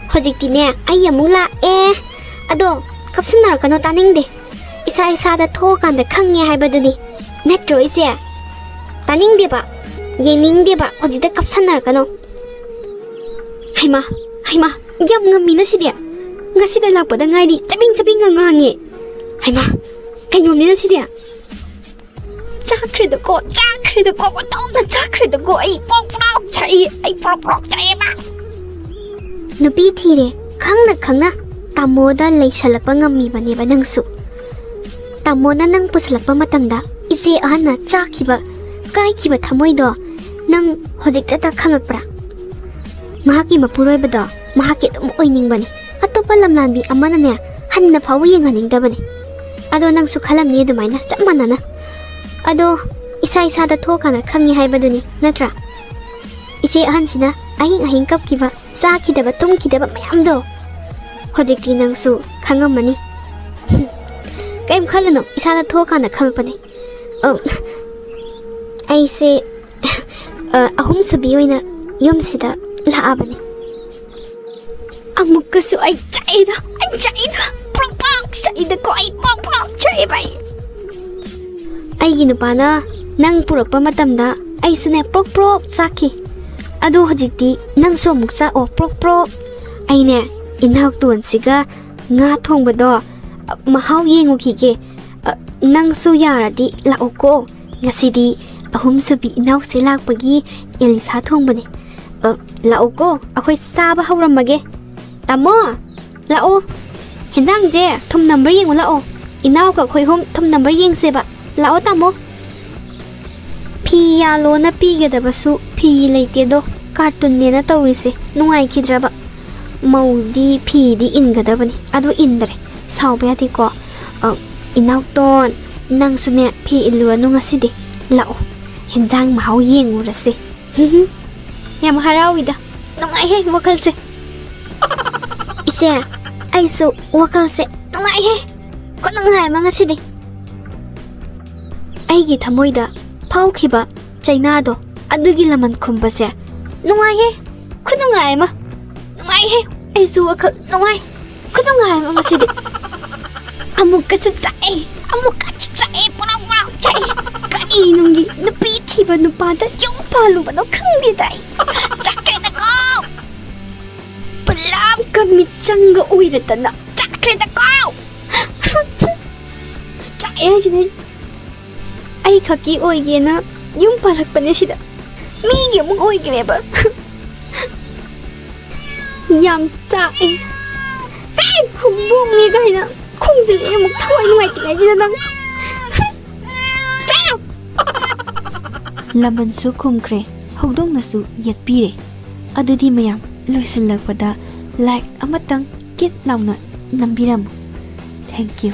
ꯍꯧꯖꯤꯛꯇꯤꯅꯦ ꯑꯩ ꯑꯃꯨꯛ ꯂꯥꯛꯑꯦ꯫ ꯑꯗꯣ ꯀꯞꯁꯟꯅꯔꯛꯀꯅꯣ, ꯇꯥꯅꯤꯡꯗꯦ꯫ ꯏꯁꯥ ꯏꯁꯥꯗ ꯊꯣꯛꯑꯀꯥꯟꯗ ꯈꯪꯉꯦ ꯍꯥꯏꯕꯗꯨꯅꯤ꯫ ꯅꯠꯇ꯭ꯔꯣ ꯏꯆꯦ? ꯇꯥꯅꯤꯡꯗꯦꯕ, ꯌꯦꯡꯅꯤꯡꯗꯦꯕ, ꯍꯧꯖꯤꯛꯇ ꯀꯞꯁꯟꯅꯔꯛꯀꯅꯣ꯫ ꯍꯩꯃꯥ, ꯍꯩꯃꯥ, ꯌꯥꯝ ꯉꯝꯃꯤꯅ ꯁꯤꯗꯤ꯫ ꯉꯁꯤꯗ ꯂꯥꯛꯄꯗ ꯉꯥꯏꯔꯤ ꯆꯕꯤꯡ ꯆꯕꯤꯡꯒ ꯉꯥꯡꯉꯦ꯫ ꯍꯩꯃꯥ, ꯀꯩꯅꯣꯝꯅꯤꯅ ꯁꯤꯗꯤ꯫ ꯆꯥꯈ꯭ꯔꯦꯗꯀꯣ, ꯆꯥꯈ꯭ꯔꯦꯗꯀꯣ, ꯑꯣꯟꯊꯣꯛꯅ ꯆꯥꯈ꯭ꯔꯦꯗꯀꯣ꯫ ꯑꯩ ꯄ꯭ꯔꯣꯛ ꯄ꯭ꯔꯣꯛ ꯆꯥꯛꯏ, ꯑꯩ ꯄ꯭ꯔꯣꯛ ꯄ꯭ꯔꯣꯛ ꯆꯥꯛꯑꯦꯕ꯫ ꯅꯨꯄꯤ ꯊꯤꯔꯦ ꯈꯪꯅ ꯈꯪꯅ ꯇꯥꯃꯣꯗ ꯂꯩꯁꯜꯂꯛꯄ ꯉꯝꯃꯤꯕꯅꯦꯕ ꯅꯪꯁꯨ꯫ ꯇꯥꯃꯣꯅ ꯅꯪ ꯄꯨꯁꯜꯂꯛꯄ ꯃꯇꯝꯗ ꯏꯆꯦ ꯑꯍꯟꯅ ꯆꯥꯛꯈꯤꯕ, ꯀꯥꯏꯈꯤꯕ ꯊꯃꯣꯏꯗꯣ ꯅꯪ ꯍꯧꯖꯤꯛꯇꯇ ꯈꯪꯉꯛꯄ꯭ꯔꯥ? ꯃꯍꯥꯛꯀꯤ ꯃꯄꯨꯔꯣꯏꯕꯗꯣ ꯃꯍꯥꯛꯀꯤ ꯑꯗꯨꯝ ꯑꯣꯏꯅꯤꯡꯕꯅꯤ꯫ ꯑꯇꯣꯞꯄ ꯂꯝꯂꯥꯟꯕꯤ ꯑꯃꯅꯅꯦ ꯍꯟꯅ ꯐꯥꯎꯕ ꯌꯦꯡꯍꯟꯅꯤꯡꯗꯕꯅꯤ꯫ ꯑꯗꯣ ꯅꯪꯁꯨ ꯈꯜꯂꯝꯅꯤ ꯑꯗꯨꯃꯥꯏꯅ ꯆꯞ ꯃꯥꯟꯅꯅ꯫ ꯑꯗꯣ ꯏꯁꯥ ꯏꯁꯥꯗ ꯊꯣꯛꯑꯀꯥꯟꯗ ꯈꯪꯉꯤ ꯍꯥꯏꯕꯗꯨꯅꯤ ꯅꯠꯇ꯭ꯔꯥ? ꯏꯆꯦ ꯑꯍꯟꯁꯤꯅ ꯑꯍꯤꯡ ꯑꯍꯤꯡ ꯀꯞꯈꯤꯕ, ꯆꯥꯈꯤꯗꯕ ꯇꯨꯝꯈꯤꯗꯕ ꯃꯌꯥꯝꯗꯣ ꯍꯧꯖꯤꯛꯇꯤ ꯅꯪꯁꯨ ꯈꯪꯉꯝꯃꯅꯤ꯫ ꯀꯩꯝ ꯈꯜꯂꯨꯅꯨ, ꯏꯁꯥꯗ ꯊꯣꯛꯑꯀꯥꯟꯗ ꯈꯪꯉꯛꯄꯅꯤ꯫ ꯑ, ꯑꯩꯁꯦ ꯑ, ꯑꯍꯨꯝꯁꯨꯕꯤ ꯑꯣꯏꯅ ꯌꯨꯝꯁꯤꯗ ꯂꯥꯛꯑꯕꯅꯤ꯫ ꯑꯃꯨꯛꯀꯁꯨ ꯑꯩ ꯆꯥꯛꯏꯗ, ꯑꯩ ꯆꯥꯛꯏꯗ, ꯄ꯭ꯔꯣꯛ ꯄ꯭ꯔꯣꯛ ꯆꯥꯛꯏꯗꯀꯣ, ꯑꯩ ꯄ꯭ꯔꯣꯛ ꯄ꯭ꯔꯣꯛ ꯆꯥꯛꯑꯦꯕ ꯑꯩ꯫ ꯑꯩꯒꯤ ꯅꯨꯄꯥꯅ ꯅꯪ ꯄꯨꯔꯛꯄ ꯃꯇꯝꯗ ꯑꯩꯁꯨꯅꯦ ꯄ꯭ꯔꯣꯛ ꯄ꯭ꯔꯣꯛ ꯆꯥꯛꯈꯤ꯫ ꯑꯗꯣ ꯍꯧꯖꯤꯛꯇꯤ ꯅꯪꯁꯨ ꯑꯃꯨꯛ ꯆꯥꯛꯑꯣ ꯄ꯭ꯔꯣꯛ ꯄ꯭ꯔꯣꯛ꯫ ꯑꯩꯅꯦ ꯏꯅꯥꯎꯇꯣꯟꯁꯤꯒ ꯉꯥ ꯊꯣꯡꯕꯗꯣ ꯃꯍꯥꯎ ꯌꯦꯡꯉꯨꯈꯤꯒꯦ꯫ ꯑ, ꯅꯪꯁꯨ ꯌꯥꯔꯗꯤ ꯂꯥꯛꯑꯣꯀꯣ꯫ ꯉꯁꯤꯗꯤ ꯑꯍꯨꯝꯁꯨꯕꯤ ꯏꯅꯥꯎꯁꯦ ꯂꯥꯛꯄꯒꯤ ꯑꯦꯂꯤꯁꯥ ꯊꯣꯡꯕꯅꯦ꯫ ꯑ, ꯂꯥꯛꯑꯣꯀꯣ, ꯑꯩꯈꯣꯏ ꯆꯥꯕ ꯍꯧꯔꯝꯃꯒꯦ꯫ ꯇꯥꯃꯣ, ꯂꯥꯛꯑꯣ꯫ ꯍꯦꯟꯖꯥꯡꯁꯦ ꯊꯨꯝ ꯅꯝꯕ꯭ꯔ ꯌꯦꯡꯉꯨ ꯂꯥꯛꯑꯣ꯫ ꯏꯅꯥꯎꯒ ꯑꯩꯈꯣꯏ ꯑꯍꯨꯝ ꯊꯨꯝ ꯅꯝꯕ꯭ꯔ ꯌꯦꯡꯁꯦꯕ꯫ ꯂꯥꯛꯑꯣ ꯇꯥꯃꯣ꯫ ꯐꯤ ꯌꯥꯜꯂꯣꯅ ꯄꯤꯒꯗꯕꯁꯨ ꯐꯤ ꯂꯩꯇꯦꯗꯣ꯫ ꯀꯥꯔꯇꯨꯟꯅꯦꯅ ꯇꯧꯔꯤꯁꯦ ꯅꯨꯡꯉꯥꯏꯈꯤꯗ꯭ꯔꯕ꯫ ꯃꯧꯗꯤ ꯐꯤꯗꯤ ꯏꯟꯒꯗꯕꯅꯤ, ꯑꯗꯨ ꯏꯟꯗ꯭ꯔꯦ꯫ ꯁꯥꯎꯕ ꯌꯥꯗꯦꯀꯣ꯫ ꯑ, ꯏꯅꯥꯎꯇꯣꯟ, ꯅꯪꯁꯨꯅꯦ ꯐꯤ ꯏꯜꯂꯨꯔꯅꯨ ꯉꯁꯤꯗꯤ꯫ ꯂꯥꯛꯑꯣ, ꯍꯦꯟꯖꯥꯡ ꯃꯍꯥꯎ ꯌꯦꯡꯉꯨꯔꯁꯦ꯫ ꯌꯥꯝ ꯍꯔꯥꯎꯏꯗ꯫ ꯅꯨꯡꯉꯥꯏꯍꯦ ꯋꯥꯈꯜꯁꯦ꯫ ꯏꯆꯦ, ꯑꯩꯁꯨ ꯋꯥꯈꯜꯁꯦ ꯅꯨꯡꯉꯥꯏꯍꯦ꯫ ꯈꯨꯅꯨꯡꯉꯥꯏ ꯑꯃ ꯉꯁꯤꯗꯤ꯫ ꯑꯩꯒꯤ ꯊꯃꯣꯏꯗ ꯐꯥꯎꯈꯤꯕ ꯆꯩꯅꯥꯗꯣ, ꯑꯗꯨꯒꯤ ꯂꯃꯟ ꯈꯨꯝꯕꯁꯦ ꯅꯨꯡꯉꯥꯏꯍꯦ꯫ ꯈꯨꯅꯨꯡꯉꯥꯏ ꯑꯃ꯫ ꯅꯨꯡꯉꯥꯏꯍꯦ꯫ ꯑꯩꯁꯨ ꯋꯥꯈꯜ ꯅꯨꯡꯉꯥꯏ꯫ ꯈꯨꯅꯨꯡꯉꯥꯏ ꯑꯃ ꯉꯁꯤꯗꯤ꯫ ꯑꯃꯨꯛꯀꯁꯨ ꯆꯥꯛꯑꯦ꯫ ꯑꯃꯨꯛꯀꯁꯨ ꯆꯥꯛꯑꯦ꯫ ꯄꯨꯔꯥ ꯄꯨꯔꯥ ꯆꯥꯛꯑꯦ꯫ ꯀꯔꯤ ꯅꯨꯡꯒꯤ ꯅꯨꯄꯤ ꯊꯤꯕ ꯅꯨꯄꯥꯗ ꯌꯨꯝ ꯄꯥꯜꯂꯨꯕꯅꯣ ꯈꯪꯗꯦꯗ ꯑꯩ꯫ ꯆꯥꯛꯈ꯭ꯔꯦꯗꯀꯣ꯫ ꯄꯨꯂꯞꯀ ꯃꯤꯆꯪꯒ ꯑꯣꯏꯔꯗꯅ ꯆꯥꯛꯈ꯭ꯔꯦꯗꯀꯣ꯫ ꯆꯥꯛꯑꯦ ꯍꯥꯏꯁꯤꯅꯦ꯫ ꯑꯩ ꯈꯛꯀꯤ ꯑꯣꯏꯒꯦꯅ ꯌꯨꯝ ꯄꯥꯜꯂꯛꯄꯅꯦ ꯁꯤꯗ꯫ ꯃꯤꯒꯤ ꯑꯃꯨꯛ ꯑꯣꯏꯈ꯭ꯔꯦꯕ꯫ ꯌꯥꯝ ꯆꯥꯛꯑꯦ꯫ ꯀꯥꯏ ꯍꯧꯗꯣꯡꯅꯦ ꯀꯥꯏꯅ ꯈꯣꯡꯖꯤꯜꯂꯛꯑꯦ ꯑꯃꯨꯛ ꯊꯋꯥꯏ ꯅꯨꯡꯉꯥꯏꯇ꯭ꯔꯤꯉꯩꯁꯤꯗ ꯅꯪ꯫ ꯂꯃꯟꯁꯨ ꯈꯨꯝꯈ꯭ꯔꯦ, ꯍꯧꯗꯣꯡꯅꯁꯨ ꯌꯦꯠꯄꯤꯔꯦ꯫ ꯑꯗꯨꯗꯤ ꯃꯌꯥꯝ ꯂꯣꯏꯁꯤꯜꯂꯛꯄꯗ like ꯑꯃꯇꯪ ꯀꯤꯠ ꯂꯥꯎꯅ ꯅꯝꯕꯤꯔꯝꯃꯨ꯫ Thank you꯫